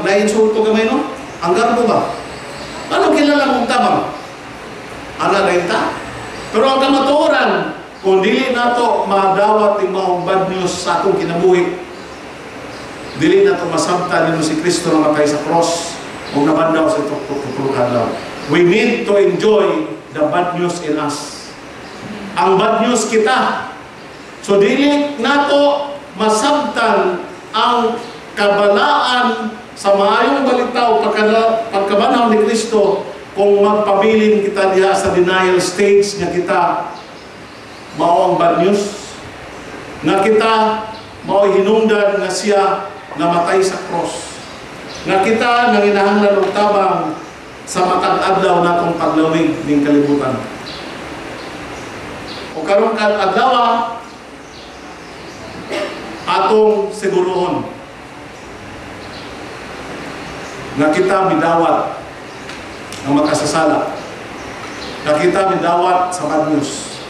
nainsulto gamay, no? Ang garbo ba? Ano kilala mong tabang? Ana rin ta. Pero ang kamatuoran, kung dili nato madawat yung maong bad news sa atong kinabuhi, dili nato masabtan nino si Kristo na matay sa cross o nabandaw sa tulo ka adlaw. We need to enjoy the bad news in us. Ang bad news kita. So dili nato masabtan ang kabalaan sa maayong balita o pagkabanhaw ni Kristo kung magpabilin kita diha sa denial stage nga kita mao ang bad news, nga kita mao hinungdan nga siya namatay sa cross, nga kita nanginahanglan og tabang sa matag adlaw natong paglawig ning kalibutan. O karon kad adlaw, atong sigurohon nga kita midawat ng makasasala, nga kita midawat sa bad news,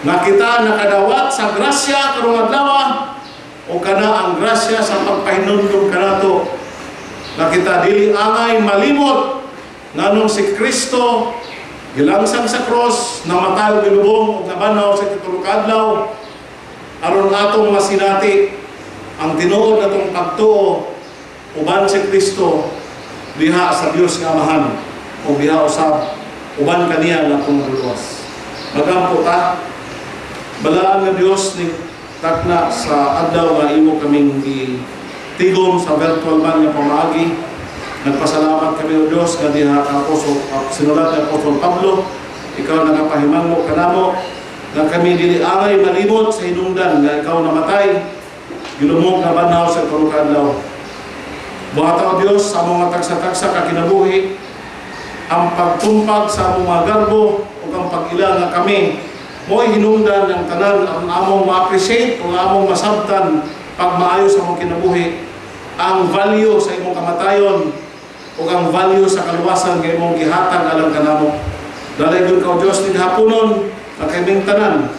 nga kita nakadawat sa grasya karong adlaw, o kana ang grasya sa pagpahinumdum kanato nga kita dili angay malimot nganong si Kristo gilangsang sa cross, namatay ug gilubong ug nabanhaw sa ikatulo ka adlaw aron atong masinati ang tinuod natong pagtuo uban si Kristo diha sa Dios nga Amahan o diha usab uban kaniya nga atong Manluluwas. Magampo ta. Balaan nga Dios ni takna sa adlaw nga imo kaming gitigom sa virtual man nga pamaagi. Nagpasalamat kami, O Dios, nga diha ka Apostol, sinulat ni Apostol Pablo, ikaw nagapahimango kanamo nga kami dili angay malimot sa hinungdan nga ikaw namatay, gilumok, nabanhaw sa itulo ka adlaw. Buhata, O Dios, sa among mga tagsa-tagsa ka kinabuhi ang pagtumpag sa among mga garbo ug ang pag-ila nga kami mo'y hinungdan ng tanan ang among ma-appreciate o among masabtan pag maayo sa among kinabuhi ang value sa imong kamatayon ug ang value sa kaluwasan nga imong gihatag alang kanamo. Dalaygon ka, O Dios, ning hapunon nga kaming tanan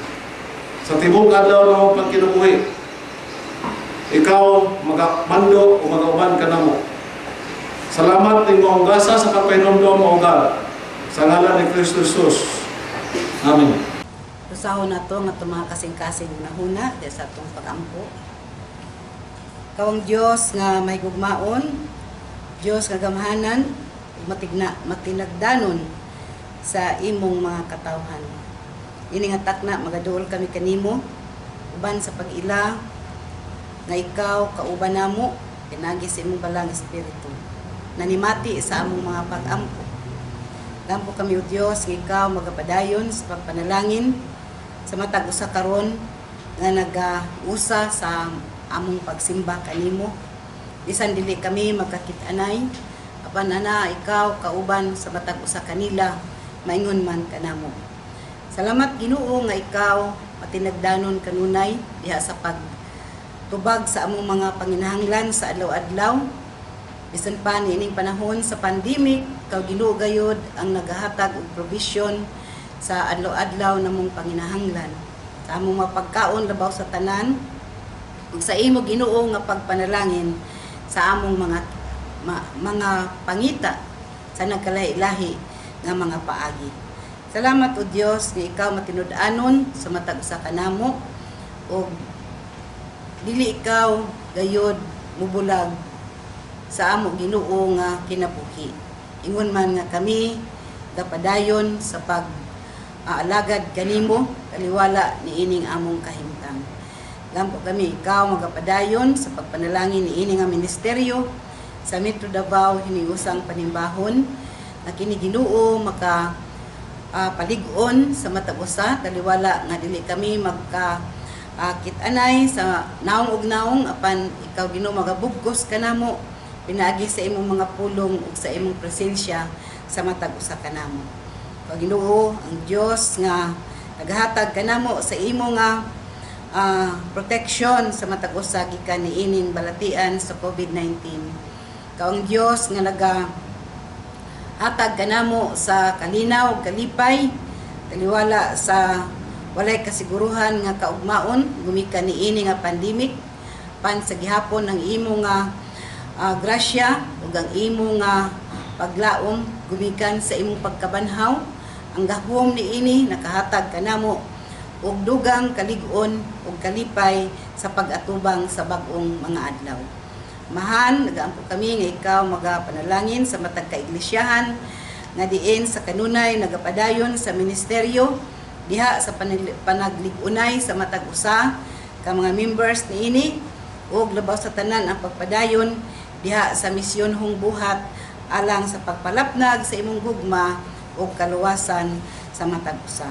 sa tibuok adlaw ng among pagkinabuhi, ikaw magamando o magauban kanamo. Salamat ning maong gasa sa kapahinomdom o God. Sa ngalan ni Kristo Jesus. Amen. Usahon na to nga itong mga kasing-kasing nahuna diya sa atong pagampo. Ikaw ang Diyos nga may gugmaon, Diyos nga gamhanan, ug matigna, matinagdanon sa imong mga katawhan. Ini nga takna magaduol kami kanimo uban sa pag-ila nga ikaw kauban namo pinagi sa imong balang espiritu. Nanimati sa among mga pag-ampo. Gampo kami, O Dios, nga ikaw magapadayon sa pagpanalangin sa matag usa karon nga nag-usa sa among pagsimba kanimo. Bisan dili kami magkakit-anay, apan ana ikaw kauban sa matag usa kanila, maingon man kanamo. Salamat, Ginoo, nga ikaw matinagdanon kanunay diha sa pagtubag sa among mga panginahanglan sa adlaw-adlaw. Bisan pa niining panahon sa pandemic, ikaw, Ginoo, gayud ang nagahatag og provision sa adlaw-adlaw namong panginahanglan. Sa among mapagkaon labaw sa tanan, ug sa imo, Ginoo, nga pagpanalangin sa among mga pangita sa nagkalahi-lahi nga mga paagi. Salamat, O Dios, nga ikaw matinud-anon sa matag usa kanamo ug dili ikaw gayod mubulag sa amo, Ginoo, nga kinabuhi. Ingon man nga kami gapadayon sa pag aalagad kanimo taliwala niining among kahimtang. Gampo kami ikaw magapadayon sa pagpanalangin niini nga ministeryo. sa Metro Davao hiniusang panimbahon na kini, Ginoo, maka palig-on sa matag usa, taliwala nga dili kami magka kit-anay sa naong ug naong, apan ikaw, Ginoo, magabugkos kanamo pinaagi sa imong mga pulong ug sa imong presensya sa matag usa kanamo. Ikaw, Ginoo, ang Dios nga naghatag kanamo sa imo nga protection sa matag usa gikan niining balatian sa COVID-19. Ikaw ang Dios nga naga hatag kanamo sa kalinaw ug kalipay taliwala sa walay kasiguruhan nga kaugmaon gumikan niini nga pandemic, pan sa gihapon ang imo nga grasya ug ang imo nga paglaom gumikan sa imong pagkabanhaw, ang gahom niini nakahatag kanamo og dugang kalig-on ug kalipay sa pag-atubang sa bag-ong mga adlaw. Amahan, nagaampo kami nga ikaw magapanalangin sa matag kaiglisyahan nga diin sa kanunay nagapadayon sa ministeryo diha sa panaglig-unay sa matag usa ka mga members niini ug labaw sa tanan ang pagpadayon diha sa misyon hong buhat alang sa pagpalapnag sa imong gugma ug kaluwasan sa matag usa.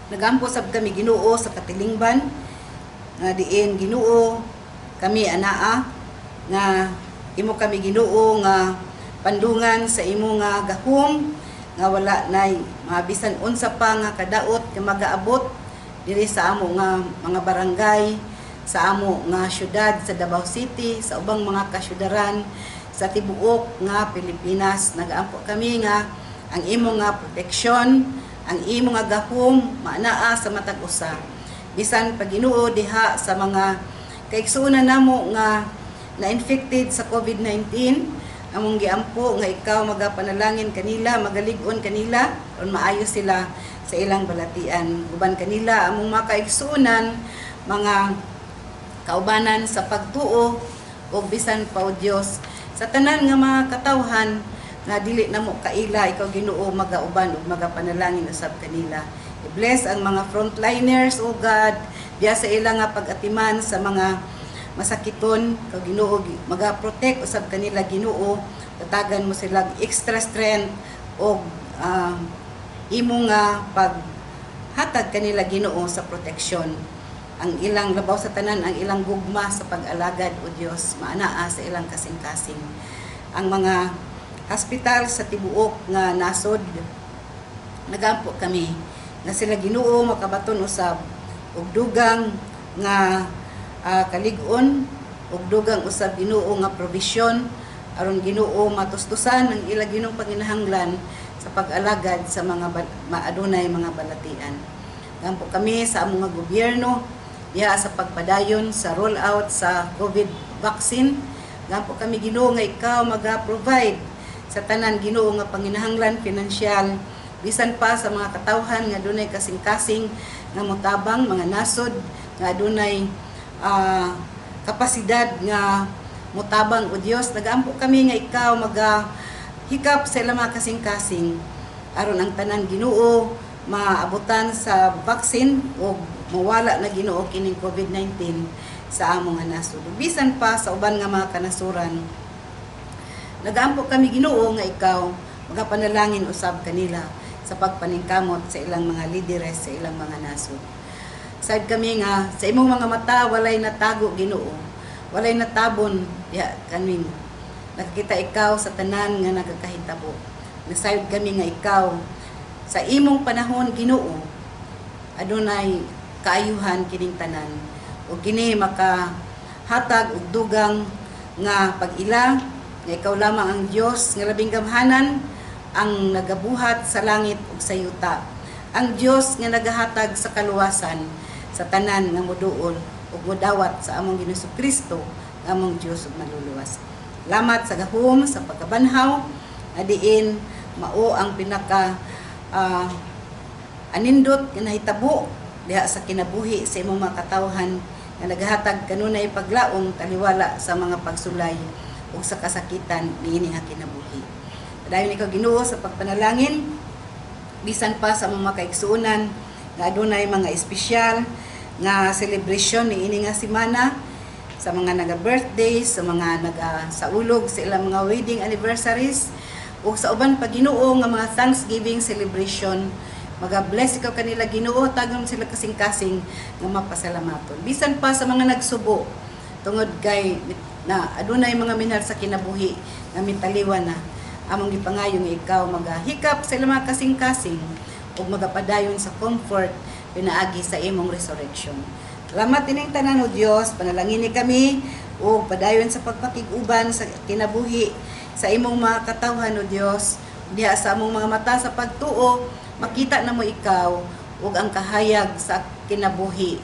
Nagampo sab kami, Ginoo, sa katilingban nga diin, Ginoo, kami anaa nga imo kami, Ginoo, nga pandungan sa imo nga gahom nga wala nay mabisan unsa pa nga kadaot nga magaabot diri sa amo nga mga barangay, sa amo nga syudad sa Davao City, sa ubang mga kasyudaran sa tibuok nga Pilipinas. Nagaampo kami nga ang imo nga proteksyon, ang imo nga gahom maanaa sa matag usa, bisan pa, Ginoo, diha sa mga kaigsuonan namo nga na-infected sa COVID-19. Among giampo nga ikaw magapanalangin kanila, magalig-on kanila aron maayo sila sa ilang balatian. Uban kanila among mga kaigsuonan, mga kaubanan sa pagtuo ug bisan pa, o Dios, sa tanan nga mga katawhan nga dili namo kaila, ikaw, Ginoo, magauban ug magapanalangin usab kanila. I-bless ang mga frontliners, O God, diya sa ilang nga pag-atiman sa mga masakiton. Ikaw, Ginoo, maga-protect usab kanila. Ginoo, tatagan mo sila extra strength og imo nga paghatag kanila, Ginoo, sa proteksyon. Ang ilang, labaw sa tanan, ang ilang gugma sa pag-alagad, o Dios, maanaa sa ilang kasing-kasing. Ang mga hospital sa tibuok nga nasod, nagampo kami nga sila, Ginoo, makabaton usab og dugang nga kalig-on ug dugang usab, Ginoo, nga provision aron, Ginoo, matustusan ang ila, Ginoo, panginahanglan sa pag-alagad sa mga maadunay mga balatian. Gampo kami sa among nga gobyerno diha sa pagpadayon sa rollout sa COVID vaccine. Gampo kami, Ginoo, nga ikaw maga-provide sa tanan, Ginoo, nga panginahanglan pinansyal, bisan pa sa mga katawhan nga dunay kasing-kasing nga motabang, mga nasod nga adunay kapasidad nga motabang. O Dios, nagaampo kami nga ikaw maga hikap sa ilang mga kasing-kasing aron ang tanan, Ginoo, maabutan sa vaccine o mawala na, Ginoo, kining COVID-19 sa amo nga nasod ug bisan pa sa uban nga mga kanasuran. Nagaampo kami, Ginoo, nga ikaw magapanalangin usab kanila sa pagpaningkamot sa ilang mga lideres sa ilang mga nasod. Said kami nga sa imong mga mata walay natago, Ginoo. Walay natabon diha kaning nakakita ikaw sa tanan nga nagakahitabo. Nasayod kami nga ikaw sa imong panahon, Ginoo, adunay kaayuhan kining tanan ug kini makahatag og dugang nga pag-ila nga ikaw lamang ang Dios nga labing gamhanan, ang nagabuhat sa langit ug sa yuta, ang Dios nga nagahatag sa kaluwasan sa tanan nga moduol ug modawat sa among Ginoong Kristo nga among Dios ug Manluluwas. Salamat sa gahom sa pagkabanhaw nga diin mao ang pinaka anindot nga nahitabo diha sa kinabuhi sa imong mga katawhan nga naghatag kanunay paglaom taliwala sa mga pagsulay ug sa kasakitan niini nga kinabuhi. Padayon ikaw, Ginoo, sa pagpanalangin bisan pa sa mga kaigsuonan nga adunay mga espesyal nga celebration niini nga semana. Sa mga naga-birthday, sa mga naga-saulog sa ilang mga wedding anniversaries, ug sa uban pa, Ginoo, nga mga Thanksgiving celebration. Maga-bless ikaw kanila, Ginoo, tagom sila kasing-kasing nga mapasalamaton. Bisan pa sa mga nagsubo tungod kay na adunay mga minahal sa kinabuhi nga mitaliwan na, among gipangayo nga ikaw magahikap sa ilang mga kasing-kasing ug magapadayon sa comfort pinaagi sa imong resurrection. Salamat ining tanan, O Dios, panalangini kami ug padayon sa pagpakig-uban sa kinabuhi sa imong mga katawhan, O Dios. Diha sa among mga mata sa pagtuo, makita namo ikaw ug ang kahayag sa kinabuhi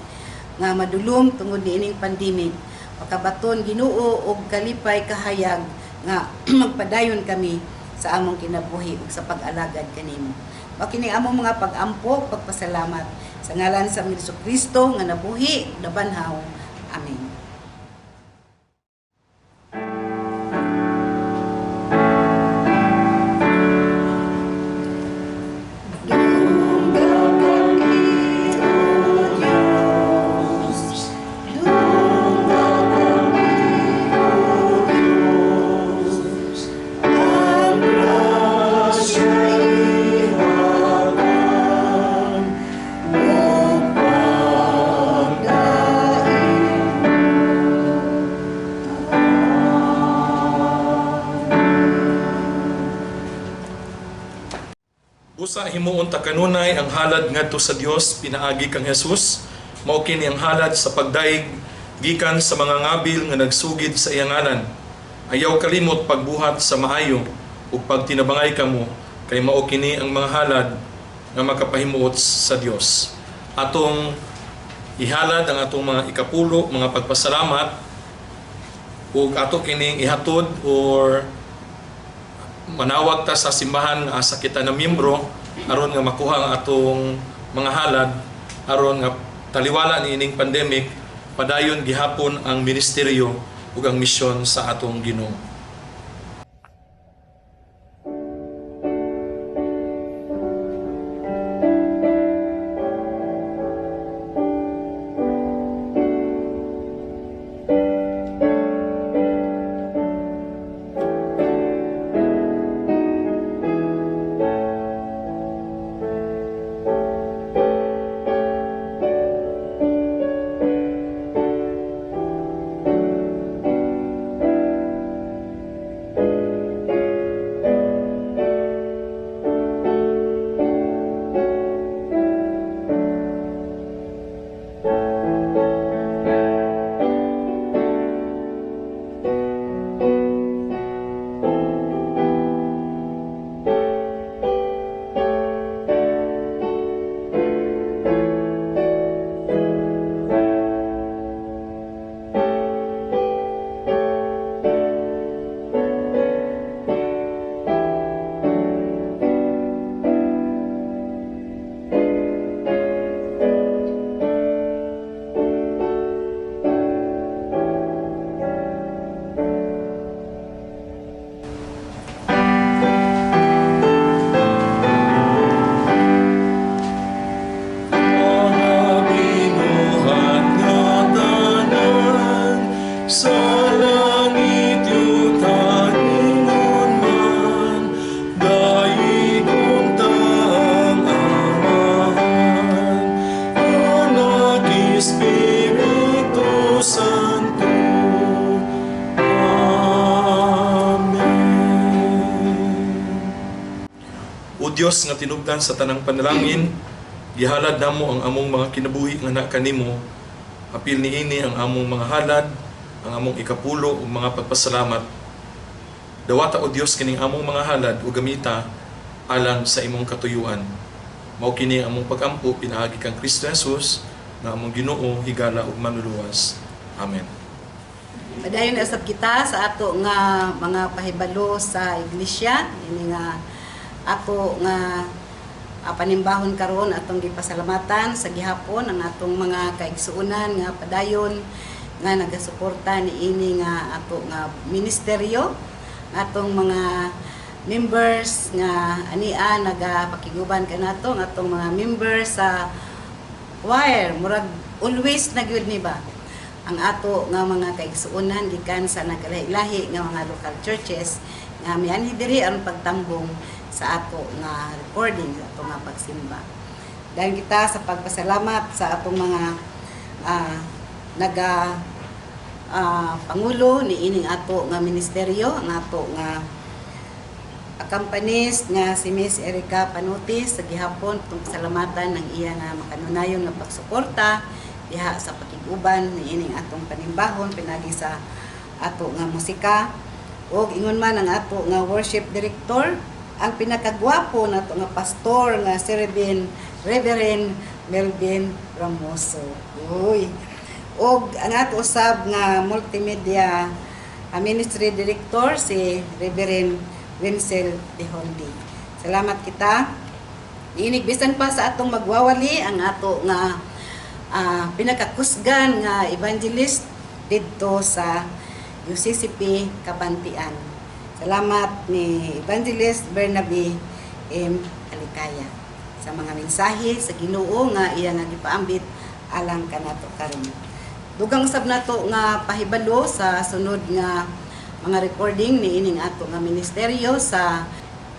nga madulom tungod niining pandemic. Makabaton, Ginoo, og kalipay, kahayag nga magpadayon kami sa among kinabuhi ug sa pag-alagad kanimo. Mao kini among mga pag-ampo, pagpasalamat sa ngalan sa among Kristo nga nabuhi, nabanhaw. Amen. Busa himuon ta kanunay ang halad ngadto sa Dios pinaagi kang Jesus. Mao kini ang halad sa pagdaig gikan sa mga ngabil nga nagsugid sa iyang ngalan. Ayaw kalimot pagbuhat sa maayo ug pagtinabangay kamo, kay mao kini ang mga halad nga makapahimuot sa Dios. Atong ihalad ang atong mga ikapulo, mga pagpasalamat, ug ato kining ihatod or manawag ta sa simbahan nga asa kita na miyembro aron nga makuha ang atong mga halad, aron nga taliwala ni ining pandemic, padayon gihapon ang ministeryo ug ang misyon sa atong Ginoo. Mga binuhat nga tanan sa langit yuta ingon man, dayikon ta ang Amahan, Anak, Espiritu Santo. Amen. O Dios nga tinubdan sa tanang panalangin, gihalad namo ang among mga kinabuhi nga na kanimo. Apil niini ang among mga halad, ang among ikapulo ug mga pagpasalamat. Dawata, o Dios, kining among mga halad ug gamita alang sa imong katuyuan. Mao kini ang among pagampo pinaagi kang Kristo Jesus nga among Ginoo, higala ug manluluwas. Amen. Padayon na usab kita sa ato nga mga pahibalo sa iglesia ini nga ako nga panimbahon karon. Atong gipasalamatan sa gihapon ang atong mga kaigsuonan nga padayon nga nagasuporta niini nga ato nga ministeryo, atong mga members nga ania nagapakiguban kanato, ang atong mga members sa choir. Murag always na gyud ni ba. Ang ato nga mga kaigsuonan gikan sa nagkalahi-lahi nga mga local churches nga mianhi diri aron pagtambong sa ato nga recording, sa ato nga pagsimba. Dayon kita sa pagpasalamat sa atong mga naga pangulo ni ining ato nga ministeryo, ang ato nga accompanist nga si Miss Erica Panutis sa gihapon, itong pasalamatan ng iya nga makanunayon nga pagsuporta diha sa pakig-uban ni ining atong panimbahon pinagi sa ato nga musika. Ug ingon man ang ato nga worship director, ang pinakagwapo nato nga pastor nga si Reverend Melvin Ramoso. Uy. Og ang ato usab nga multimedia ministry director, si Reverend Wenzel De Holdi. Salamat kita. Inig bisan pa sa atong magwawali, ang ato nga pinakakusgan nga evangelist didto sa UCCP Kabantian. Salamat ni Evangelist Bernabe M. Alikaya sa mga mensahe sa Ginoo nga iya nga gipaambit alang kanato karon. Dugang usab nato nga pahibalo sa sunod nga mga recording ni ining ato nga ministeryo sa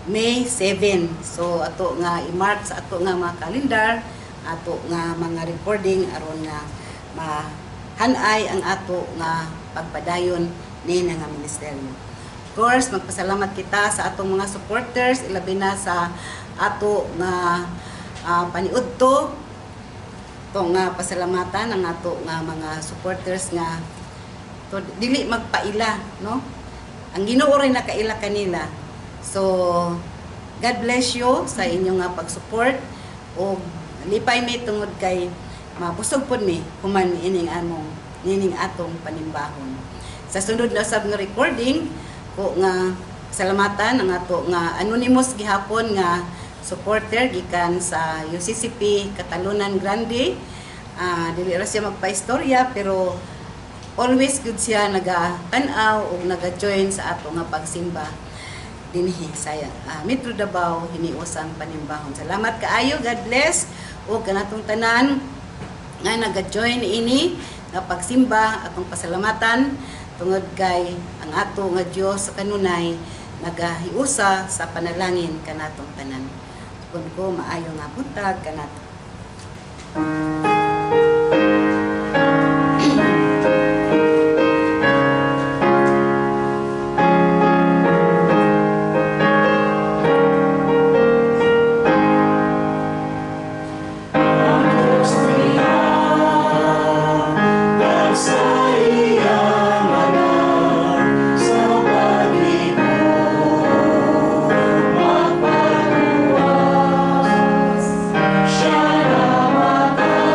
May 7. So ato nga i-mark sa ato nga mga kalendar, ato nga mga recording aron nga mahanay ang ato nga pagpadayon ni nga ministeryo. Of course, magpasalamat kita sa atong mga supporters, ilabi na sa ato nga paniudto to nga pasalamatan ang ato nga mga supporters nga to dili magpaila, no? Ang Ginoo rin nakaila kanila. So God bless you sa inyong nga pag-support ug lipay mi tungod kay mabusog pud mi human ining among nining atong panimbahon. Sa sunod na usab nga recording ko nga salamatan ang ato nga anonymous gihapon nga supporter gikan sa UCCP Catalunan Grande. Dili ra siya magpaistorya, pero always good siya naga-tan-aw ug naga-join sa ato nga pagsimba dinhi sa Metro Davao hiniusang panimbahon. Salamat kaayo, God bless ug kanatong tanan nga naga-join ini nga pagsimba, atong pasalamatan tungod kay ang ato nga Dios sa kanunay nagahiusa sa panalangin kanatong tanan. Kun ko maayo nga buntag kanato. Sa iyang anak, sa pag-ibig magpaluwas. Siya namatay.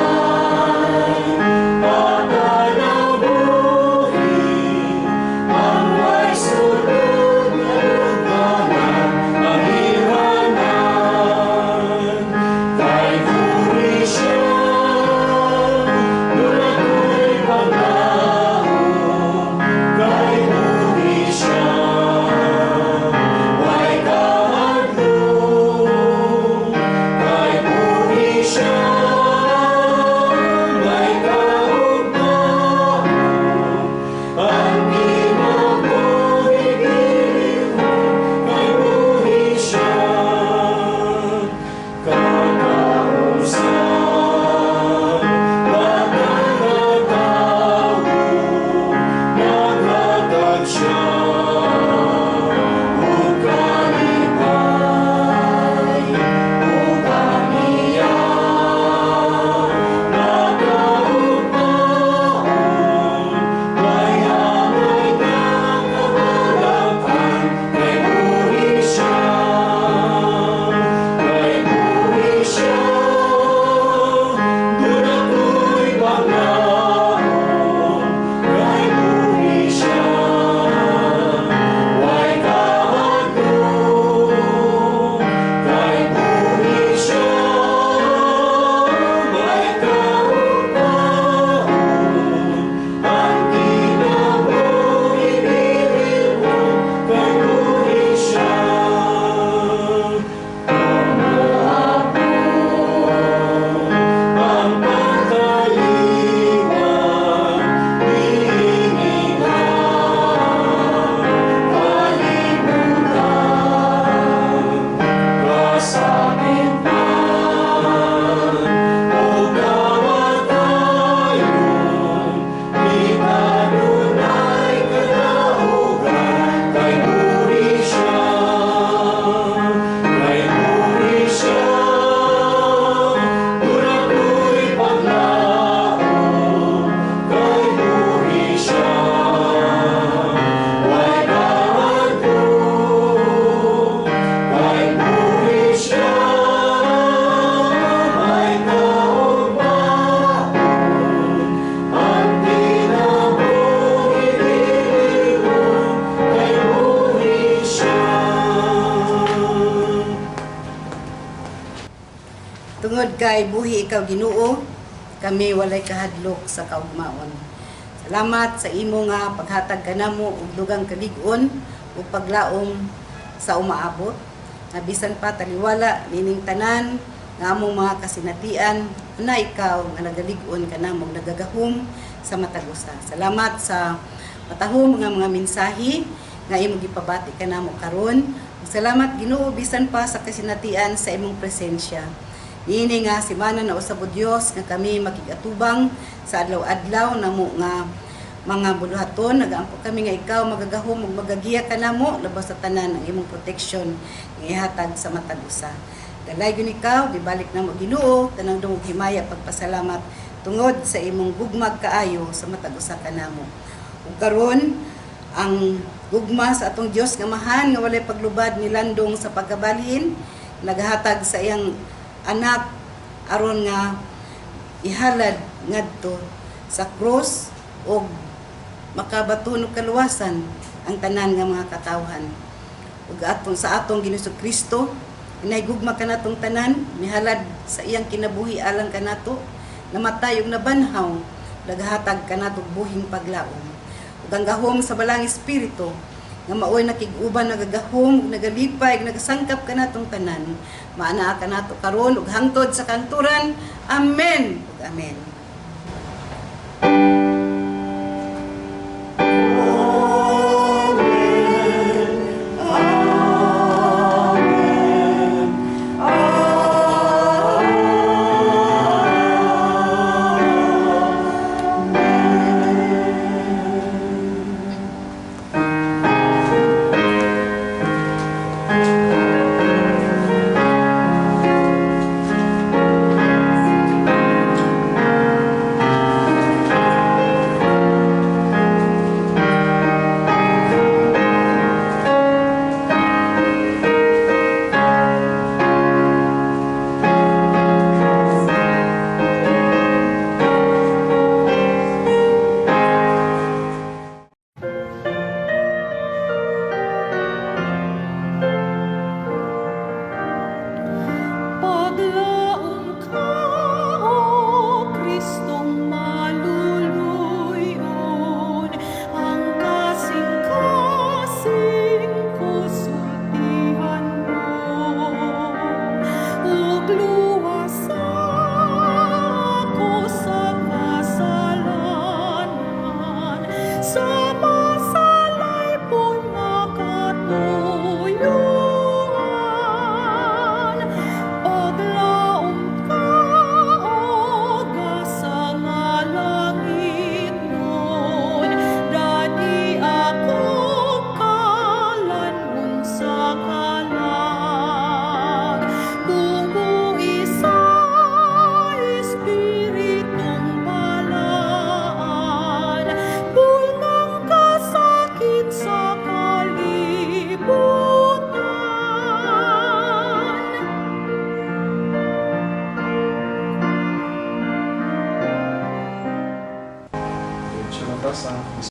Tungod kay buhi ikaw, Ginoo, kami walay kahadlok sa kaugmaon. Salamat sa imo nga paghatag kanamo og dugang kalig-on ug paglaom sa umaabot. Nga bisan pa taliwala nining tanan nga among mga kasinatian na ikaw nga nagalig-on kanamo, nagagahom sa matag usa. Salamat sa matahom nga mga mensahe nga imong gipabati kanamo karon. Ug salamat, Ginoo, bisan pa sa kasinatian sa imong presensya. Niini nga semana na usab o Dios nga kami makig-atubang sa adlaw-adlaw namo nga mga buluhaton, nagaampo kami nga ikaw magagahom ug magagiya kanamo, labaw sa tanan ang imong protection nga ihatag sa matag usa. Dalaygon ikaw, gibalik namo, Ginoo, tanang dungog, himaya, pagpasalamat tungod sa imong gugmag kaayo sa matag usa kanamo. Ug karon ang gugma sa atong Dios nga Amahan nga walay paglubad nilandong sa pagkabalhin, naghatag sa iyang anak aron nga ihalad ngadto sa krus og makabaton og kaluwasan ang tanan nga mga katawhan. Ug atong sa atong Ginoong Kristo, inay gugma kanatong tanan, mihalad sa iyang kinabuhi alang kanato, namatay ug nabanhaw, naghatag kanato buhing paglaom. Ug ang gahom sa Balaang Espiritu nga maoy nakig-uban, nagagahom ug nagalipay ug nagasangkap kanatong tanan, maanaa kanato karon ug hangtod sa kanturan. Amen ug amen.